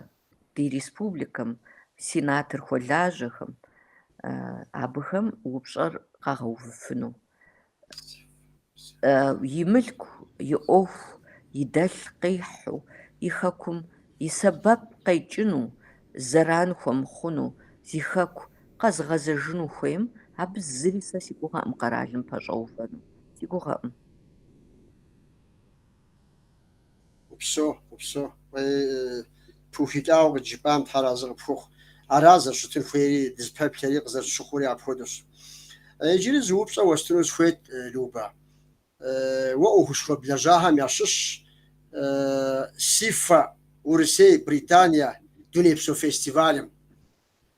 ди республикэм сенатор хуэлажьэхэм абыхэм упщӏэр къагъэувыфыну. И мылъку, и ӏуэху, и дэлъ къихьу, и хэкум и сэбэп къекӏыну, зэран хуэмыхъуну, зи хэку Къэзыгъэзэжыну хуейм, абы зыри сэ си гугъэкъым къэралым пэщӏэувэну. Си гугъэкъым. Упсэу, упсэу. Пыухыкӏауэ къыджыпӏам Тхьэр арэзы къыпхухъу. Ара зэрыщытын хуейри, дызыпэплъэри къызэрытщыхъури апхуэдэущ. Иджыри зы упщӏэ уэстыну сыхуейт, Любэ. Уэ ӏуэхушхуэ блэжьахэм ящыщщ СИФА Урысей, Британие дунейпсо фестивалым.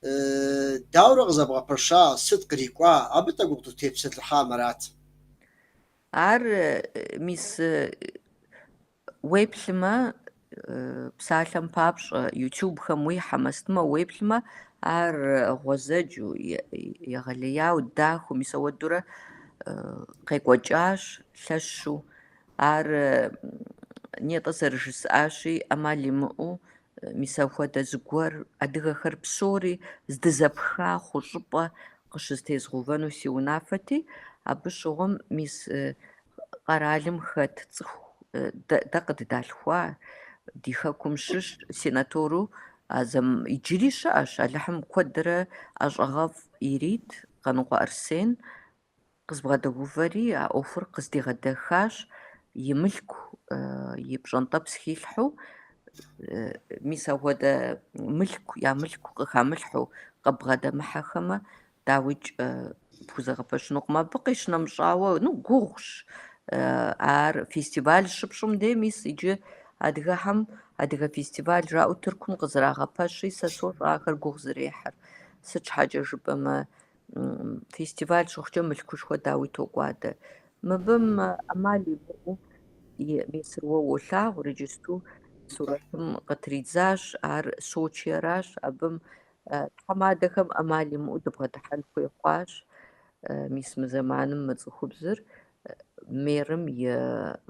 Дауэрэ къызэбгъэпэща, сыт кърикӏуа, абы тӏэкӏу укъытхутепсэлъыхьам арат. Ар мис уеплъмэ, псалъэм папщӏэ, ютубхэм уихьэмэ, сытмэ уеплъмэ, ар гъуэзэджу, егъэлеяуэ дахэу, мис ауэдурэ къекӏуэкӏащ лъэщу. Ар нетӏэ зэрыжысӏащи, ӏэмал имыӏэу мис апхуэдэ зыгуэр адыгэхэр псори здызэпха хъу щӏыпӏэ къыщызэтезгъэувэну си унафэти, абы щыгъуэм мис къэралым хэт цӏыху дэ къыддалъхуа, ди хэкум щыщ сенатору а зэм иджыри щыӏэщ, Алыхьым куэдрэ ӏэщӏагъэфӏ ирит Къанокъуэ Арсен къызбгъэдэувэри а ӏуэхур къыздигъэдэхащ, и мылъку, и пщӏэнтӏэпс хилъхьэу, мис апхуэдэ мылъку, я мылъку къыхамылъхьэу къыбгъэдэмыхьэхэмэ, дауикӏ, пхузэгъэпэщынукъым. Абы къищынэмыщӏауэ, ну, гугъущ ар фестиваль щыпщӏым дей, мис иджы адыгэхэм адыгэ фестиваль жаӏэу Тыркум къызэрагъэпэщри, сэ сощӏэ ахэр гугъу зэрехьыр. Сыт щхьэкӏэ жыпӏэмэ, фестиваль щыхъукӏэ мылъкушхуэ дауи токӏуадэ. Мыбым ӏэмал имыӏэу мисыр уэ уолъагъур иджысту сурэтым къытридзащ, ар Сочи аращ, абым тхьэмадэхэм ӏэмал имыӏэу дыбгъэдыхьэн хуей хъуащ. Мис мы зэманым мы цӏыхубзыр мэрым и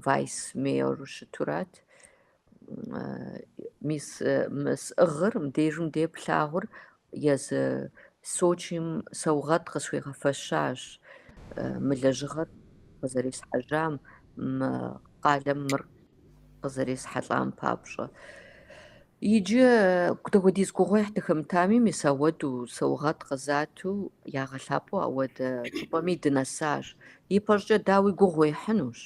вайс-мэру щытурат. Мис мы сӏыгъыр, мыбдежым де плъагъур езы Сочим саугъэт къысхуигъэфэщащ мы лэжьыгъэр къызэресхьэжьам, мы къалэм мыр къызэресхьэлӏам папщӏэ. Иджы дапхуэдиз гугъуехь дыхэмытами, мис ауэду саугъэт къызату ягъэлъапӏэу ауэдэ щӏыпӏэми дынэсащ. Ипэщӏыкӏэ дауи гугъу уехьынущ.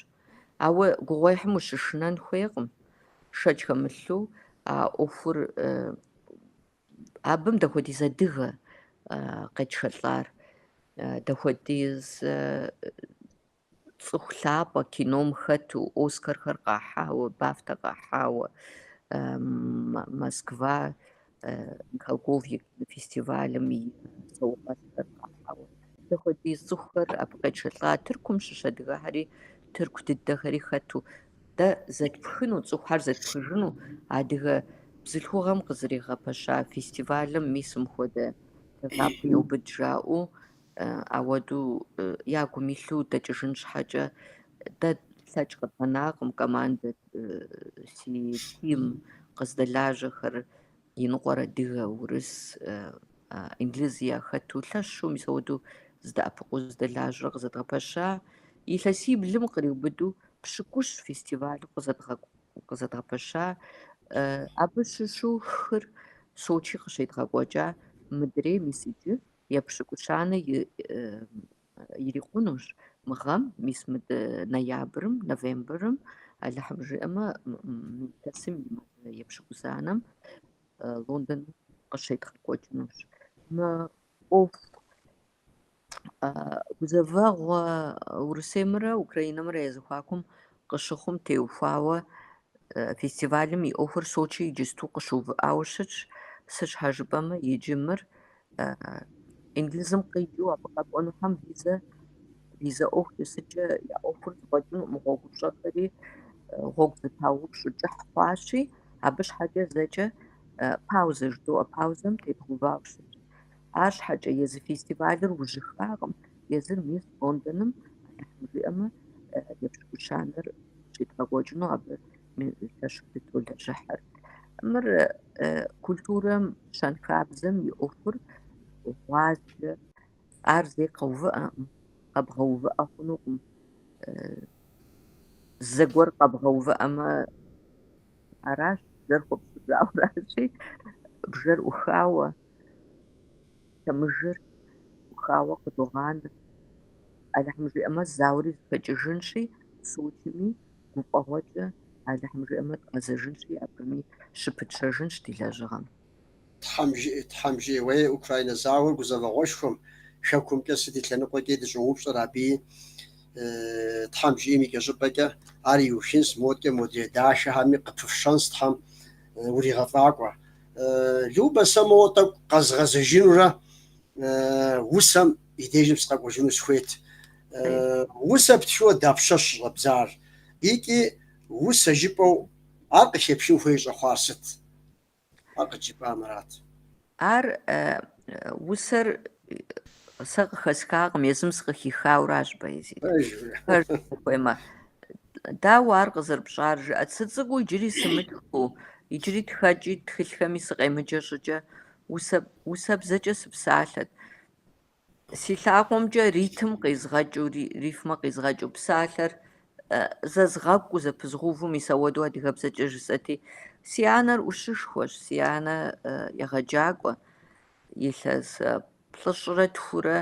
Ауэ гугъуехьым ущышынэн хуейкъым, шэч хэмылъу а ӏуэхур абым дапхуэдиз адыгэ къетшэлӏар, дапхуэдиз цӏыху лъапӏэ кином хэту, Оскархэр къахьауэ, Бафтэ къахьауэ, Москва Михалков и фестивалым и саугъэтхэр къахьауэ. Дапхуэдиз цӏыхухэр абы къетшэлӏа, Тыркум щыщ адыгэхэри, тырку дыдэхэри хэту. Дэ зэтпхыну, цӏыхухэр зэтпхыжыну адыгэ бзылъхугъэм къызэригъэпэща фестивалым мис мыпхуэдэ лъагапӏэ еубыд жаӏэу, ауэду я гум илъу дэкӏыжын щхьэкӏэ дэ лъэкӏ къэдгъэнакъым командэ, си team къыздэлажьэхэр иныкъуэр адыгэ, урыс, инджылыз яхэту лъэщу мис ауэдэу зыдэӏэпыкъуу зыдэлажьэрэ къызэдгъэпэща. Илъэсиблым къриубыдэу пщыкӏущ фестивалу къызэдгъэпэща. Абы щыщу хыр Сочи къыщедгъэкӏуэкӏа, мыдрей мис иджы епщыкӏущанэ ирикъунущ мы гъэм, мис мы ноябрым, новембрым, Алыхьым жиӏэмэ, мы илъэсым и мазэ епщыкӏузанэм Лондоным къыщедгъэкӏуэкӏынущ. Мы ӏуэху гузэвэгъуэ Урысеймрэ Украинэмрэ я зэхуакум къыщыхъум теухуауэ фестивалым и ӏуэхур Сочи иджысту къыщыувыӏауэ щытщ. Сыт щхьэ жыпӏэмэ, иджы мыр Инджылызым къикӏыу абы къэкӏуэнухэм визэ, визэ ӏуэхукӏэ сыткӏэ я ӏуэхур зэфӏэкӏынукъым, гъуэгупщӏэхэри гъуэгу зэпаупщӏу кӏыхь хъуащи, абы щхьэкӏэ зэкӏэ паузэ жыдоӏэ, паузэм тедгъэувауэ щытщ. Арщхьэкӏэ езы фестивалыр ужьыхакъым, езыр мис Лондоным, Алыхьым жиӏэмэ, епщыкӏущанэр щедгъэкӏуэкӏыну абы лъэщу дытолэжьыхьыр. Мыр культурэм, щэнхабзэм и ӏуэхур гъуазджэ, ар зэи къэувыӏэкъым, къэбгъэувыӏэ хъунукъым. Зэгуэр къэбгъэувыӏэмэ, аращ, бжэр хуэпщӏыжауэращи, бжэр ӏухауэ, лъэмыжыр зэӏухауэ къыдогъанэ. Алыхьым жиӏэмэ, зауэри зэхэкӏыжынщи, Сочими гуфӏэгъуэкӏэ Алыхьым жиӏэмэ дгъэзэжынщи, абыми щыпытщэжынщ ди лэжьыгъэм. Тхьэм жиӏэ, Тхьэм жиӏэ, уей, Украинэ зауэр гузэвэгъуэшхуэм, Хэкумкӏэ сыт и лъэныкъуэкӏи дыщӏоупщӏэр абыи, Тхьэм жиӏэм икӏэщӏыпӏэкӏэ ар иухынщ, модкӏэ модрей дахэхэми къыпыфщэнщ Тхьэм уригъэфӏакӏуэ. Любэ, сэ моуэ тӏэкӏу къэзгъэзэжынурэ усэм и дежым сыкъэкӏуэжыну сыхуейт. Усэ птхыуэ дапщэщ щыщӏэбдзар? Икӏи усэ жыпӏэу ар къыхэпхын хуей щӏэхъуар сыт? Ар къыджепӏам арат. Ар усэр сэ къыхэсхакъым, езым сыкъыхихауращ, Баязид. Пэж ухуеймэ. Дауэ ар къызэрыпщӏар жыӏэт? Сыцӏыкӏуу иджыри сымытхыу, иджыри тхэкӏи тхылъхэми сыкъемыджэ щӏыкӏэ усэбзэкӏэ сыпсалъэт. Си лъакъуэмкӏэ ритм къизгъэкӏыу, рифмэ къизгъэкӏыу, псалъэр зэзгъэкӏуу, зэпызгъэуву мис ауэдэу адыгэбзэкӏэ жысӏэти. Си анэр ӏущышхуэщ, си анэ егъэджакӏуэ, илъэс плӏыщӏрэ тхурэ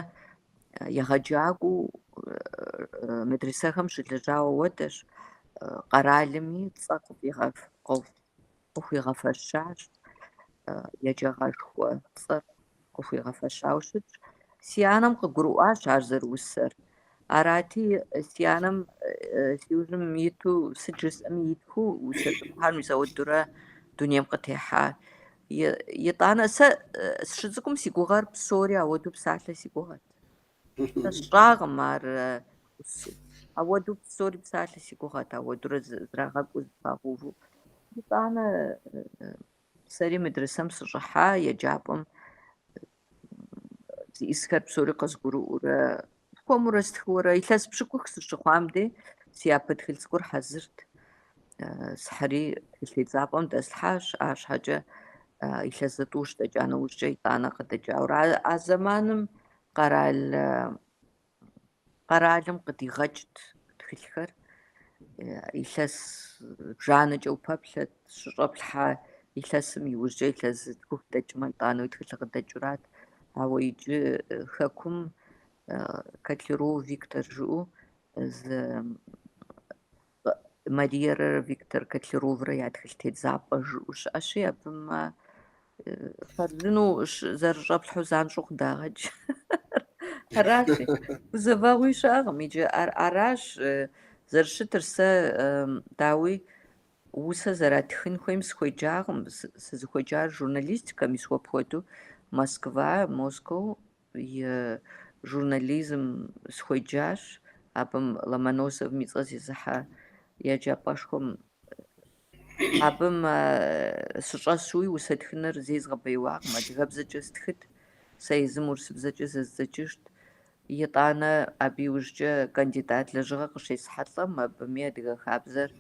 егъэджакӏуэу медресэхэм щылэжьауэ ауэдэщ, къэралми цӏэ къыхуигъэфэщащ, еджагъэшхуэ цӏэр къыхуигъэфэщауэ щытщ. Си анэм къыгурыӏуащ ар зэрыусэр. Арати, си анэм си ужьым иту сыт жысӏэми итхыу усэ цӏыкӏухэр мис ауэдурэ дунейм къытехьа. Итӏанэ сэ сыщыцӏыкӏум си гугъэр псори ауэдэу псалъэ си гугъэт. Сэ сщӏакъым ар усэу. Ауэдэу псори псалъэ си гугъэт, ауэдурэ зрагъэкӏуу зэпагъэуву. Итӏанэ сэри медресэм сыщӏыхьа, еджапӏэм зиӏысхэр псори къызгурыӏуурэ, хуэмурэ стхыуэрэ, илъэс пщыкӏух сыщыхъуам дей си япэ тхылъ цӏыкӏур хьэзырт. Схьыри тхылъ тедзапӏэм дэслъхьащ, арщхьэкӏэ илъэс зытӏущ дэкӏа нэужькӏэ итӏанэ къыдэкӏауэрэ. А зэманым къэрал къэралым къыдигъэкӏт тхылъхэр. Илъэс зыбжанэкӏэ упэплъэт, щыщӏэплъхьэ илъэсым иужькӏэ илъэс зытхух дэкӏмэ, итӏанэ уи тхылъыр къыдэкӏыурат. Ауэ иджы хэкум Котляров Виктор жыӏэу зы Мариерэ Виктор Котляроврэ я тхылъ тедзапӏэ жыӏэу щыӏэщи, абым хъарзынэу зэрыщӏэплъхьэу занщӏэу къыдагъэкӏ. Аращи, гузэвэгъуи щыӏэкъым иджы. Аращ зэрыщытыр. Сэ, дауи, усэ зэратхын хуейм сыхуеджакъым. Сызыхуеджар журналистикэ, мис уэ пхуэдэу Москва, Москва и журнализм сыхуеджащ, абым Ломоносовым и цӏэ зезыхьэ еджапӏэшхуэм. Абым сыщӏэсуи усэ тхыныр зэи згъэбэиуакъым, адыгэбзэкӏэ стхыт, сэ езым урысыбзэкӏэ зэздзэкӏыжт. Итӏанэ абы иужькӏэ кандидат лэжьыгъэ къыщесхьэлӏэм, абыми адыгэ хабзэр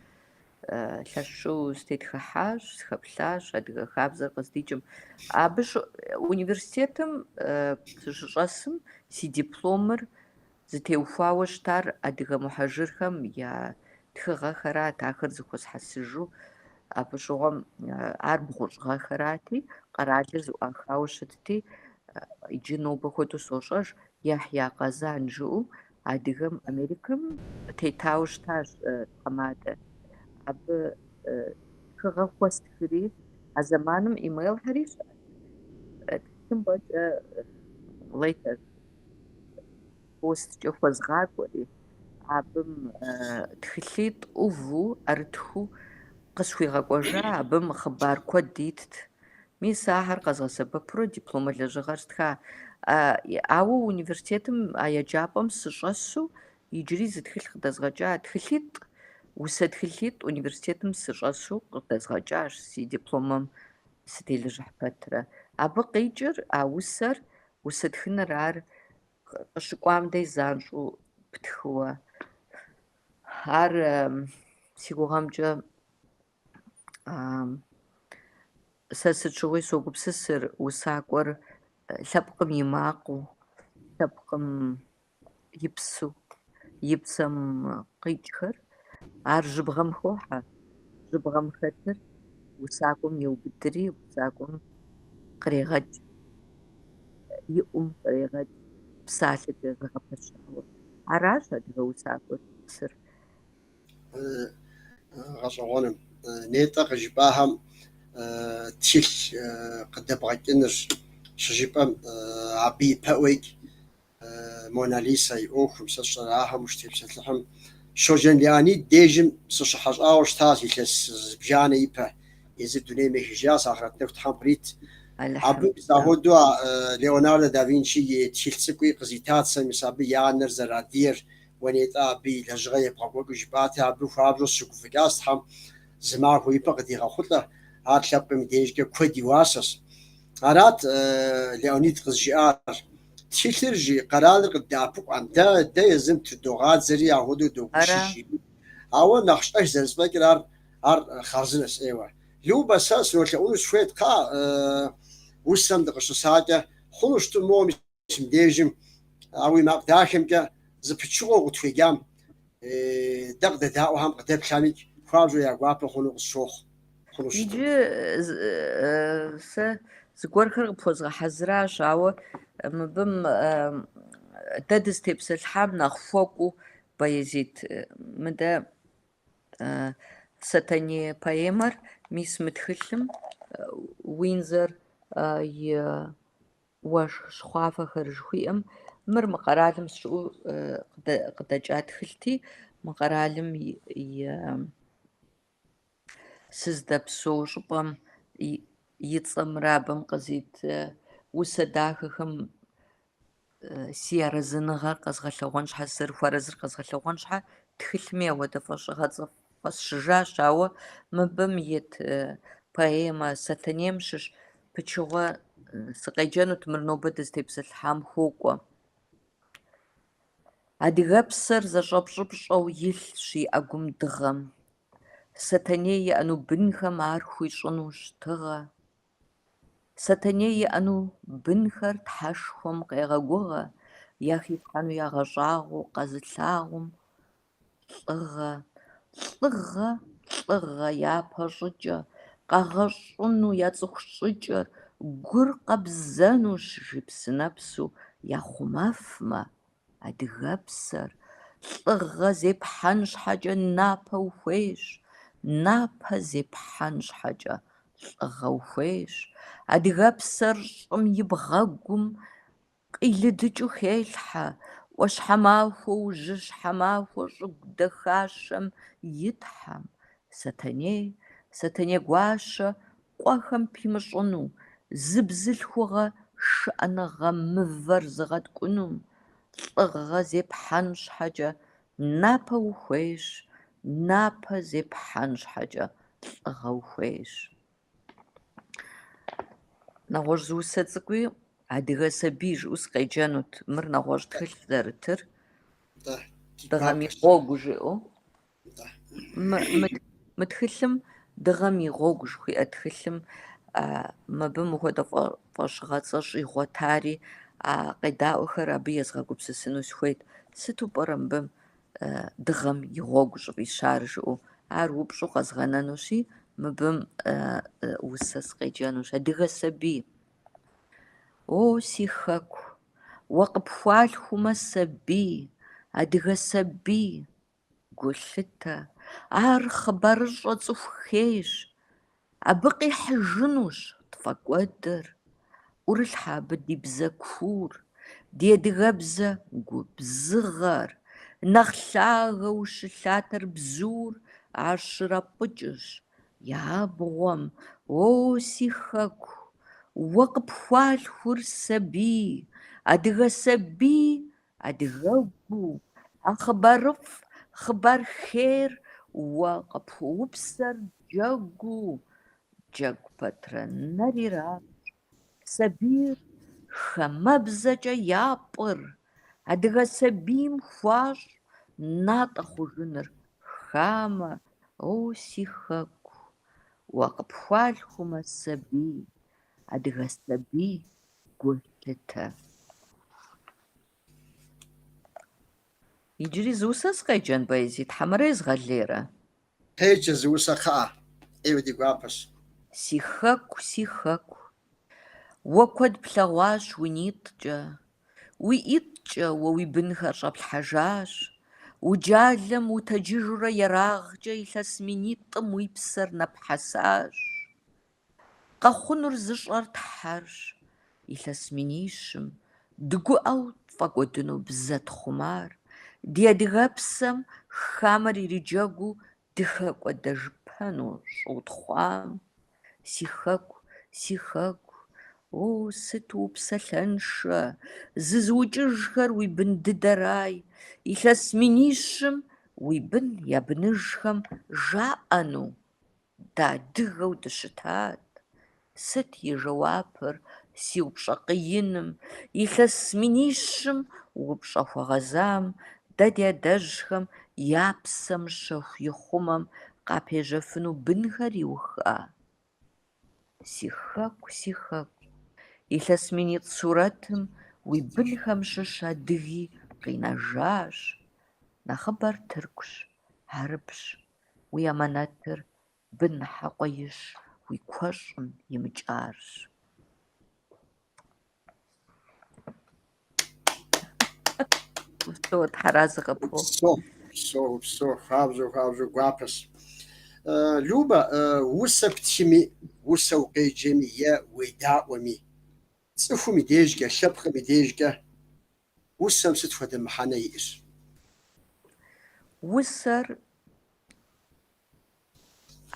Лъэщу сытетхыхьащ, сыхэплъащ адыгэ хабзэр къыздикӏым. Абы университетым сыщыщӏэсым си дипломыр зытеухуауэ щытар адыгэ мухьэжырхэм я тхыгъэхэрат, ахэр зэхуэсхьэсыжу. Абы щыгъуэм ар бгъущӏ гъэхэрати, къэралыр зэӏуахауэ щытти, иджы нобэ хуэдэу сощӏэж, Яхья Къэзан жыӏэу адыгэм Америкэм тетауэ щытащ тхьэмадэ. Абы тхыгъэ хуэстхри, а зэманым имейлхэри щыӏэт. Тхылъымпӏэкӏэ letter посткӏэ хуэзгъакӏуэри, абым тхылъитӏ ӏуву, ӏэрытхыу къысхуигъэкӏуэжа, абым хъыбар куэд итт. Мис ахэр къэзгъэсэбэпурэ дипломэ лэжьыгъэр стха. Ауэ университетым а еджапӏэм сыщӏэсу иджыри зы тхылъ къыдэзгъэкӏа, тхылъитӏ, усэ тхылъитӏ университетым сыщӏэсу къыдэзгъэкӏащ си дипломэм сытелэжьыхь пэтрэ. Абы къикӏыр а усэр, усэ тхыныр ар къыщыкӏуам дей занщӏэу птхыуэ. Ар си гугъэмкӏэ Сэ сыт щыгъуи согупсысыр усакӏуэр лъэпкъым и макъыу, лъэпкъым и псэу, и псэм къикӏхэр. Ар жьыбгъэм хохьэ. Жьыбгъэм хэтыр усакӏуэм еубыдри, усакӏуэм кърегъэкӏ, и ӏум кърегъэкӏ. псалъэкӏэ зэгъэпэщауэ. Аращ адыгэ усакӏуэр зищӏысыр. Гъэщӏэгъуэным. Нетӏэ къыжыпӏахэм тхылъ къыдэбгъэкӏыныр щыжыпӏэм абы ипэӏуэкӏ Мона Лиса и ӏуэхум, сэ сщӏэрэ ахэм ущытепсэлъыхьым, Щоджэн Леонид дежым сыщыхьэщӏауэ щытащ илъэс зыбжанэ ипэ. Езыр дунейм ехыжащ, ахърэт нэху Тхьэм кърит. Абы Алыхьым. мис ахуэдэу а Леонардо да Винчи и тхылъ цӏыкӏуи къызитат сэ, мис абы и анэр зэрыадыгэр, уэ нетӏэ абы и лэжьыгъэ ебгъэкӏуэкӏыу жыпӏати, абы хуабжьу сыщыгуфӏыкӏащ, Тхьэм зы махуэ ипэ къыдигъэхъулӏэ, ар лъэпкъым и дежкӏэ куэд и уасэщ. Арат Леонид къызжиӏар. Тхылъыр жи къэралыр къыддэӏэпыкъуӏэм, дэ дэ езым трыдогъадзэри ахуэдэу Ара? догуэшыж. Ауэ нэхъ щӏэх зэрызэфӏэкӏыр ар ар хъарзынэщ ӏейуэ. Любэ, сэ сынолъэӏуну сыхуейт, кхъа, усэм дыкъыщысакӏэ, хъуну щыту моуэ мис мыбдежым, а уи макъ дахэмкӏэ зы пычыгъуэ къытхуеджам, дэ къыдэдаӏуэхэм къыдэплъамикӏ хуабжьу я гуапэ хъуну къысщохъу. Хъуну щыту. Иджы сэ зыгуэрхэр къыпхуэзгъэхьэзыращ, ауэ мыбым дэ дызытепсэлъыхьам нэхъ хуэкӏуэу Баязит, мыдэ Сэтэней поэмэр мис мы тхылъым Уинзор и Уэшх щхъуафэхэр жыхуиӏэм, мыр мы къэралым сыщыӏэу къыдэкӏа тхылъти, мы къэралым и сыздэпсэу щӏыпӏэм и цӏэмрэ абым къызит усэ дахэхэм си арэзыныгъэр къэзгъэлъэгъуэн щхьэ, сызэрыхуэарэзыр къэзгъэлъэгъуэн щхьэ, тхылъми ауэдэ фӏэщыгъэцӏэ фӏэсщыжащ, ауэ мыбым ит поэмэ Сэтэнейм щыщ пычыгъуэ сыкъеджэнут, мыр нобэ дызытепсэлъыхьам хуокӏуэ. Адыгэпсэр зэщӏэпщӏыпщӏэу илъщ и ӏэгум дыгъэм. Сэтэней иӏэну бынхэм ар хуищӏынущ тыгъэ. Сэтэней иӏэну бынхэр Тхьэшхуэм къегъэгугъэ, яхилъхьэну ягъэщӏагъуэу къэзылъагъум лӏыгъэ. Лӏыгъэ, лӏыгъэ япэ щӏыкӏэ, къагъэщӏыну я цӏыху щӏыкӏэр, гур къэбзэнущ, жи псынэпсу, яхъумэфмэ адыгэпсэр. Лӏыгъэ зепхьэн щхьэкӏэ напэ ухуейщ, напэ зепхьэн щхьэкӏэ лӏыгъэ ухуейщ. Адыгэпсэр щӏым и бгъэгум къилыдыкӏыу хелъхьэ, ӏуащхьэмахуэу жьыщхьэмахуэ щӏыгу дахащэм и Тхьэм. Сэтэней, Сэтэней гуащэ къуэхэм пимыщӏыну, зы бзылъхугъэ шыӏэныгъэ мывэр зыгъэткӏунум, лӏыгъэ зепхьэн щхьэкӏэ напэ ухуейщ, напэ зепхьэн щхьэкӏэ лӏыгъэ ухуейщ. Нэгъуэщӏ зы усэ цӏыкӏуи Адыгэ сабий жыӏэу сыкъеджэнут, мыр нэгъуэщӏ тхылъ зэрытыр. Нтӏэ, ди Дыгъэм и гуапэщ. гъуэгу жиӏэу. Нтӏэ. Мы, мы, мы тхылъым Дыгъэм и гъуэгу жыхуиӏэ тхылъым мыбы мыхуэдэ фӏэщыгъэцӏэ щӏигъуэтари, а къедаӏуэхэр абы езгъэгупсысыну сыхуейт. Сыту пӏэрэ мыбы Дыгъэм и гъуэгу щӏыфӏищар жыӏэу, ар упщӏэу къэзгъэнэнущи, мыбым усэ сыкъеджэнущ. Адыгэ сабий. О, си хэку, уэ къыпхуалъхумэ сабий, адыгэ сабий, гу лъытэ, ар хъыбарыщӏэ цӏыху хейщ, абы къихьыжынущ тфӏэкӏуэдыр, ӏурылъхьэ абы ди бзэ куур, ди адыгэбзэ губзыгъэр, нэхъ лъагэу щылъатэр бзур, ар щрапӏыкӏырщ я абгъуэм, о, си хэку, уэ къыпхуалъхур сабий, адыгэ сабий, адыгэгуу, а хъыбарыфӏ, хъыбар хейр уэ къыпхуоупсэр джэгуу, джэгу пэтрэ нэр иращӏ, сабийр хамэбзэкӏэ япӏыр, адыгэ сабийм хуащӏ натӏэ хъужыныр хамэ, о, си хэку, уэ къыпхуалъхумэ сабий, адыгэ сабий гу лъытэ. Иджыри зы усэ сыкъеджэн, Баязит, хьэмэрэ езгъэлейрэ? Къеджэ зы усэ кхъыӏэ, ӏейуэ ди гуапэщ. Си хэку, си хэку, уэ куэд плъэгъуащ уи нитӏкӏэ, уи ӏитӏкӏэ. Египеткӏэ уэ уи бынхэр щӏэплъхьэжащ, Уджалэм утэджыжурэ ерагъкӏэ илъэс минитӏым уи псэр нэпхьэсащ. Къэхъунур зыщӏэр Тхьэрщ, илъэс минищым дыгуӏэу тфӏэкӏуэдыну бзэ тхъумар, ди адыгэпсэм хамэр ириджэгуу дыхэкӏуэдэжыпэну щӏы утхъуам. Си хэку, си хэку, о, сыту упсалъэншэ, зызыукӏыжхэр уи бын дыдэрай, илъэс минищым уи бын я быныжхэм жаӏэну дэ адыгэу дыщытат. Сыт и жэуапыр си упщӏэ къииным, илъэс минищым упщӏэ хуэгъэзам, дэ ди адэжьхэм я псэм щэху ихъумэм къапежьэфыну бынхэр иуха? Си хэку, си хэку, илъэс минитӏ сурэтым уи бынхэм щыщ адыги къинэжащ. Нэхъыбэр тыркущ, хьэрыпщ, уи амэнэтыр бын хьэкъуеищ уи куэщӏым имыкӏарщ. Упсэу, Тхьэразэ къыпхухъу. Упсэу, упсэу, упсэу, хуабжьу, хуабжьу гуапэщ. Любэ, усэ птхыми, усэ укъеджэми е уедаӏуэми, цӏыхум и дежкӏэ, лъэпкъым и дежкӏэ усэм сыт хуэдэ мыхьэнэ иӏэр? Усэр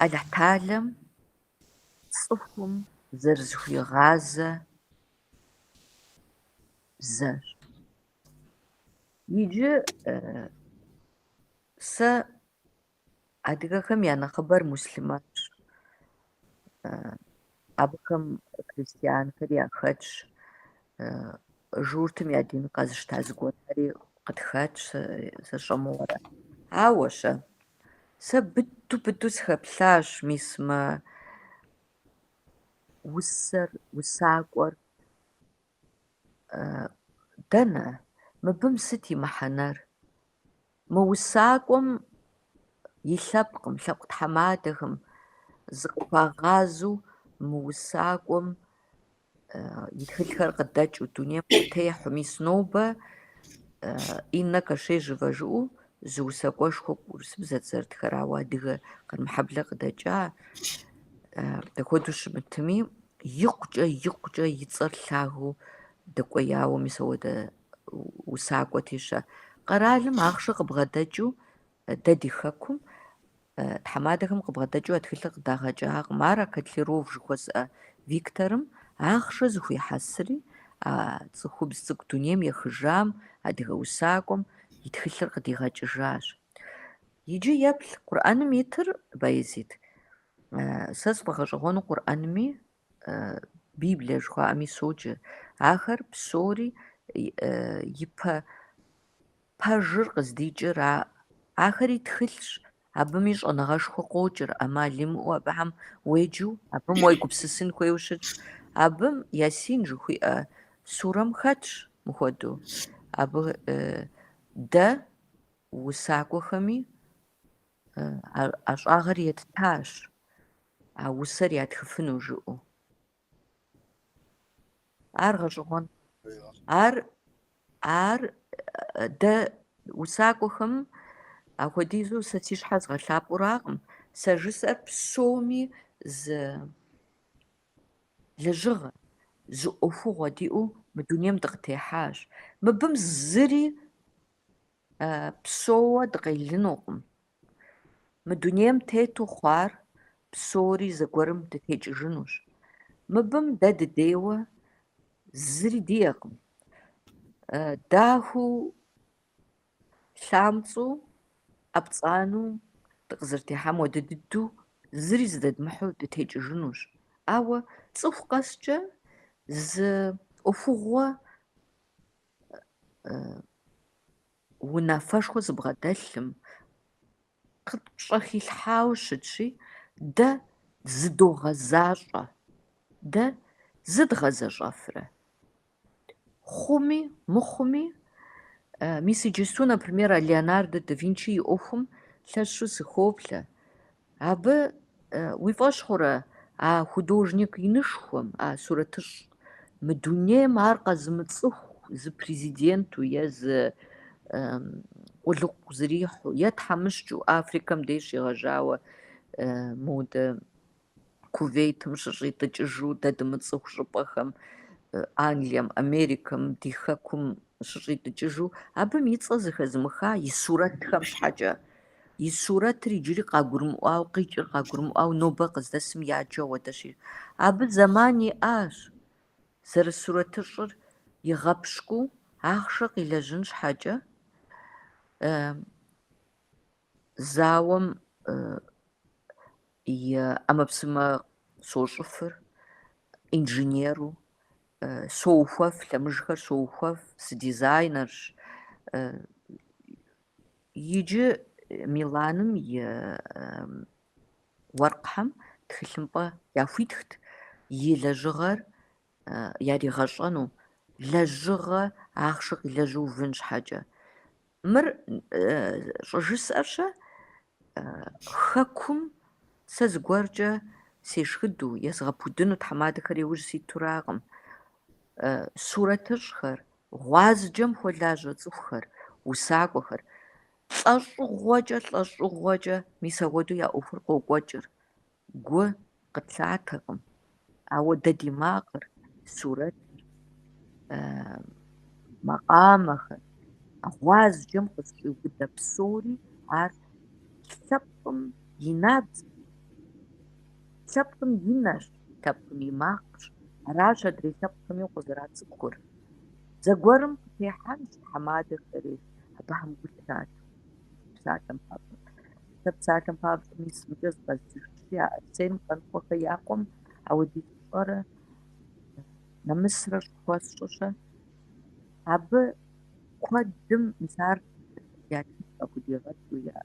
Алыхьталэм цӏыхум зэрызыхуигъазэ бзэщ. Иджы сэ адыгэхэм я нэхъыбэр муслъымэнщ. Абыхэм христианхэри яхэтщ, журтым я дин къэзыщта зыгуэрхэри къытхэтщ, сэ сщӏэмыуэрэ. Ауэ-щэ, сэ быду-быду сыхэплъащ мис мы усэр, усакӏуэр. Дэнэ? Мыбым сыт и мыхьэнэр? Мы усакӏуэм и лъэпкъым, лъэпкъ тхьэмадэхэм зыкъыхуагъазэу мы усакӏуэм и тхылъхэр къыдэкӏыу, дунейм къытехьэу. Мис нобэ Иннэ Кошежевэ жыӏэу зы усакӏуэшхуэ урысыбзэт зэрытхэр, ауэ адыгэ Къармэхьэблэ къыдэкӏа, дапхуэдэу щымытми, икъукӏэ, икъукӏэ и цӏэр лъагэу дэкӏуеяуэ мис ауэдэ усакӏуэти-щэ. Къэралым ахъшэ къыбгъэдэкӏыу дэ ди хэкум тхьэмадэхэм къыбгъэдэкӏыу а тхылъыр къыдагъэкӏакъым. Ар а Котляров жыхуэсӏэ Викторым ахъшэ зыхуихьэсри, а цӏыхубз цӏыкӏу дунейм ехыжам, адыгэ усакӏуэм и тхылъыр къыдигъэкӏыжащ. Иджы еплъ Къурӏэным итыр, Баязит. Сэ сфӏэгъэщӏэгъуэну Къурӏэнми Библие жыхуаӏэми соджэ. Ахэр псори ипэ пэжыр къыздикӏыр ахэри тхылъщ, абыми щӏэныгъэшхуэ къокӏыр, ӏэмал имыӏэу абыхэм уеджэу, абым уегупсысын хуейуэ щытщ. Абым Ясин жыхуиӏэ сурэм хэтщ мыхуэдэу. Абы дэ усакӏуэхэми ӏэщӏагъэр еттащ, а усэр ятхыфыну жыӏэу. Ар гъэщӏэгъуэн. Ар, ар дэ усакӏуэхэм ахуэдизу сэ си щхьэ згъэлъапӏэуракъым. Сэ жысӏэр псоми зы лэжьыгъэ, зы ӏуэхугъуэ диӏэу мы дунейм дыкъытехьащ. Мыбым зыри псоуэ дыкъелынукъым. Мы дунейм тету хъуар псори зэгуэрым дытекӏыжынущ. Мыбым дэ дыдейуэ зыри диӏэкъым. Дахэу, лъамцӏэу, ӏэпцӏанэу дыкъызэрытехьам хуэдэ дыдэу зыри зыдэдмыхьу дытекӏыжынущ. Ауэ цӏыху къэскӏэ зы ӏуэхугъуэ унафэшхуэ зыбгъэдэлъым къытпщӏэхилъхьауэ щытщи, дэ зыдогъэзащӏэ. Дэ зыдгъэзэщӏэфрэ? Хъуми, мыхъуми, мис иджысту, например, а Леонардо да Винчи и ӏуэхум лъэщу сыхоплъэ. Абы уи фӏэщ хъурэ а художник инышхуэм, а сурэтыщӏ мы дунейм ар къэзымыцӏыху? зы президенту е зы къулыкъу зрихьу, е тхьэмыщкӏэу Африкэм деж щегъэжьауэ модэ Кувейтым щыщӏитӏыкӏыжу дэ дымыцӏыху щӏыпӏэхэм, Англием, Америкэм, ди хэкум щыщӏитӏыкӏыжу, абым и цӏэ зэхэзымыха и сурэтхэм щхьэкӏэ. И сурэтыр иджыри къагурымыӏуауэ, къикӏыр къагурымыӏуауэ нобэ къыздэсым яджу ауэдэщи. Абы зэман иӏащ зэрысурэтыщӏыр игъэпщкӏуу ахъшэ къилэжьын щхьэкӏэ, зауэм и ӏэмэпсымэ сощӏыфыр, инженеру, соухуэф, лъэмыжхэр соухуэф, сыдизайнерщ. Иджы Миланым и уэркъхэм тхылъымпӏэ яхуитхт и лэжьыгъэр яригъэщӏэну, лэжьыгъэ ахъшэ къилэжьу увын щхьэкӏэ. Мыр щӏыжысӏэр-щэ, хэкум сэ зыгуэркӏэ сешхыдэу, езгъэпудыну тхьэмадэхэр иужь ситуракъым. Сурэтыщӏхэр, гъуазджэм хуэлажьэ цӏыхухэр, усакӏуэхэр лӏэщӏыгъуэкӏэ, лӏэщӏыгъуэкӏэ мис ауэдэу я ӏуэхур къокӏуэкӏыр. Гу къытлъатэкъым, ауэ дэ ди макъыр, сурэтыр, макъамэхэр, гъуазджэм къызэщӏиубыдэ псори ар лъэпкъым и набдзэщ, лъэпкъым и нэщ, лъэпкъым и макъщ. Аращ адрей лъэпкъхэми укъызэрацӏыхур. Зэгуэрым къытехьэнщ тхьэмадэхэри абыхэм гу лъатэу, псалъэм папщӏэ. Сэ псалъэм папщӏэ мис мыкӏэ зыкъэздзыжынщи, а Арсен Къаныкъуэхэ я къуэм ауэдиз пщӏэрэ нэмысрэ щӏыхуэсщӏыр-щэ? Абы куэдым мис ар я тхылъ къахудигъэкӏыу, я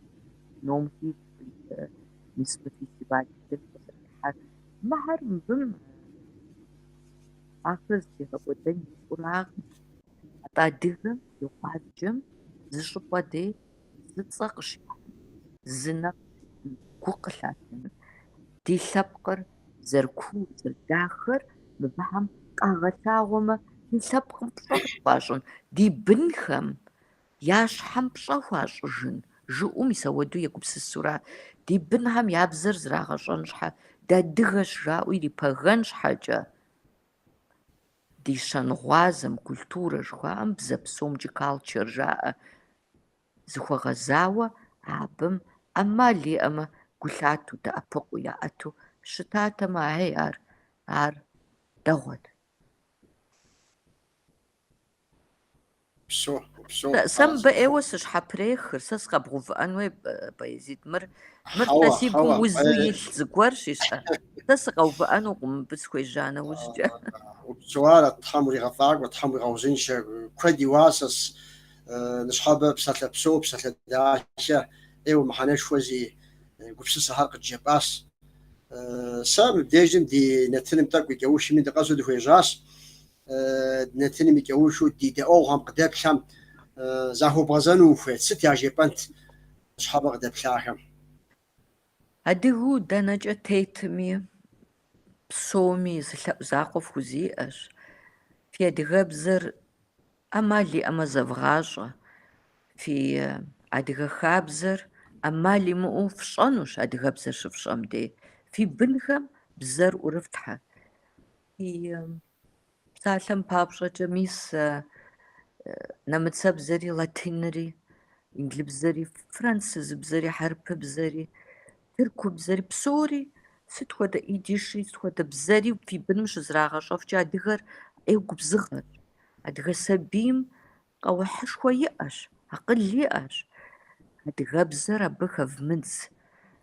кином хищӏу, мис мы фестиваль дыдэм къызэрихьар. Мыхэр мыбым ахъшэ зытригъэкӏуэдэн ищӏуракъым. Атӏэ адыгэм и гъуазджэм зы щӏыпӏэ дей зы цӏэ къыщихьын, зы нэ къыщихьын, гу къылъатэныр, ди лъэпкъыр зэрыкуур, зэрыдахэр мыбыхэм къагъэлъагъуэмэ, ди лъэпкъым пщӏэ къытхуащӏын, ди бынхэм я щхьэм пщӏэ хуащӏыжын, жыӏэу мис ауэдэу егупсысура, ди бынхэм я бзэр зрагъэщӏэн щхьэ, дыадыгэщ жаӏэу ирипэгэн щхьэкӏэ, ди щэнгъуазэм, культурэ жыхуаӏэм, бзэ псомкӏи culture жаӏэ, зыхуэгъэзауэ абым ӏэмал иӏэмэ, гу лъатэу, дэӏэпыкъуу, яӏэту щытатэмэ, ахьей ар, ар дэгъуэт. Упсэу, упсэу, Сэ мыбы ӏейуэ сыщхьэпрехыр, сэ сыкъэбгъэувыӏэн хуей, Баязид. Мыр, мыр сэ Хьэуэ, си гум хьэуэ, узу илъ зыгуэрщ, ищӏэ. Сэ сыкъэувыӏэнукъым мыбы сыхуежьа нэужькӏэ. Упсэуарэ, Тхьэм уригъэфӏакӏуэ, Тхьэм уигъэузыншэ, куэд и уасэс, ныщхьэбэ псалъэ псэу, псалъэ дахэ, ӏейуэ мыхьэнэшхуэ зиӏэ гупсысэхэр къыджепӏащ. Сэ мыбдежым ди нэтыным тӏэкӏу и кӏэухми дыкъэсу дыхуежьащ. Нэтыным и кӏэухыу ди дэӏуэгъухэм къыдэплъхэм захуэбгъэзэну ухуейт, сыт яжепӏэнт ныщхьэбэ къыдэплъахэм? Адыгэу дэнэкӏэ тетми, псоми зы лъэӏу закъуэ фхузиӏэщ. Фи адыгэбзэр ӏэмал иӏэмэ зэвгъащӏэ. Фи адыгэ хабзэр ӏэмал имыӏэу фщӏэнущ адыгэбзэр щыфщӏэм дей. Фи бынхэм бзэр ӏурыфлъхьэ. Фи псалъэм папщӏэкӏэ, мис нэмыцэбзэри, латинри, инджылыбзэри, французыбзэри, хьэрыпыбзэри, тыркубзэри, псори, сыт хуэдэ идишри, сыт хуэдэ бзэри фи быным щызрагъэщӏэфкӏэ адыгэр ӏей губзыгъэщ. Адыгэ сабийм къэухьышхуэ иӏэщ, акъыл иӏэщ. Адыгэбзэр абы хэвмыдз.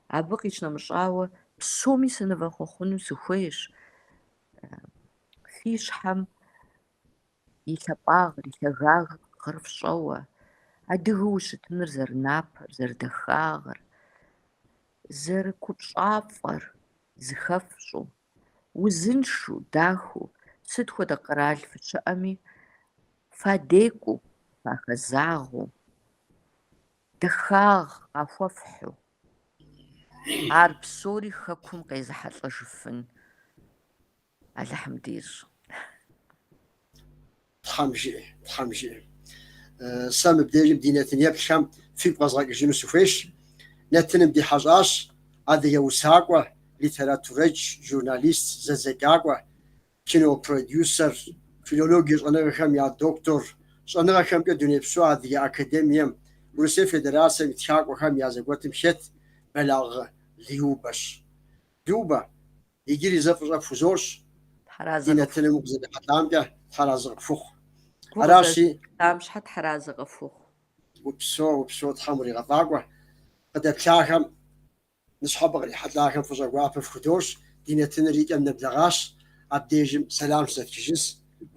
Абы къищынэмыщӏауэ, псоми сынывэхъуэхъуну сыхуейщ. Фи щхьэм и лъапӏагъыр, и лъагагъыр фщӏэуэ, адыгэу ущытыныр зэрынапэр, зэрыдахагъэр, зэрыкупщӏафӏэр зыхэфщӏэу, узыншэу, дахэу, сыт хуэдэ къэрал фыщыӏэми, фадекӏуу, фахэзагъэу, дахагъ къахуэфхьу, ар псори хэкум къезыхьэлӏэжыфын Алыхьым дищӏ. Тхьэм жиӏэ, Тхьэм жиӏэ. Сэ мыбдежым ди нэтын еплъхэм фигу къэзгъэкӏыжыну сыхуейщ. Нэтыным ди хьэщӏащ адыгэ усакӏуэ, литературэдж, журналист, зэдзэкӏакӏуэ, кинопродюсер, филологие щӏэныгъэхэм я доктор, щӏэныгъэхэмкӏэ Дунейпсо Адыгэ Академием, Урысей Федерацэм и тхакӏуэхэм я зэгуэтым хэт Бэлагъы Любэщ. Любэ, иджыри зэ фӏыщӏэ пхузощӏ, Тхьэразэ ди къыфхухъу. нэтыным укъызэрихьэлӏамкӏэ Тхьэразэ къыпхухъу. Гу Аращи, къызэрыслъытам щхьэ Тхьэразэ къыфхухъу. упсэу, упсэу, Тхьэм уригъэфӏакӏуэ. Къыдэплъахэм, ныщхьэбэ кърихьэлӏахэм фӏыщӏэ гуапэ фхудощӏ. Ди нэтыныр и кӏэм нэблэгъащ. Абдежым сэлам щызэтхыжынщ.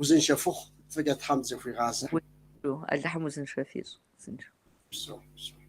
Узыншэ фыхъу, фӏыкӏэ Тхьэм дызэхуигъазэ. Узыншэу, Алыхьым узыншэ фищӏ. Узыншэу. Упсэу, упсэу.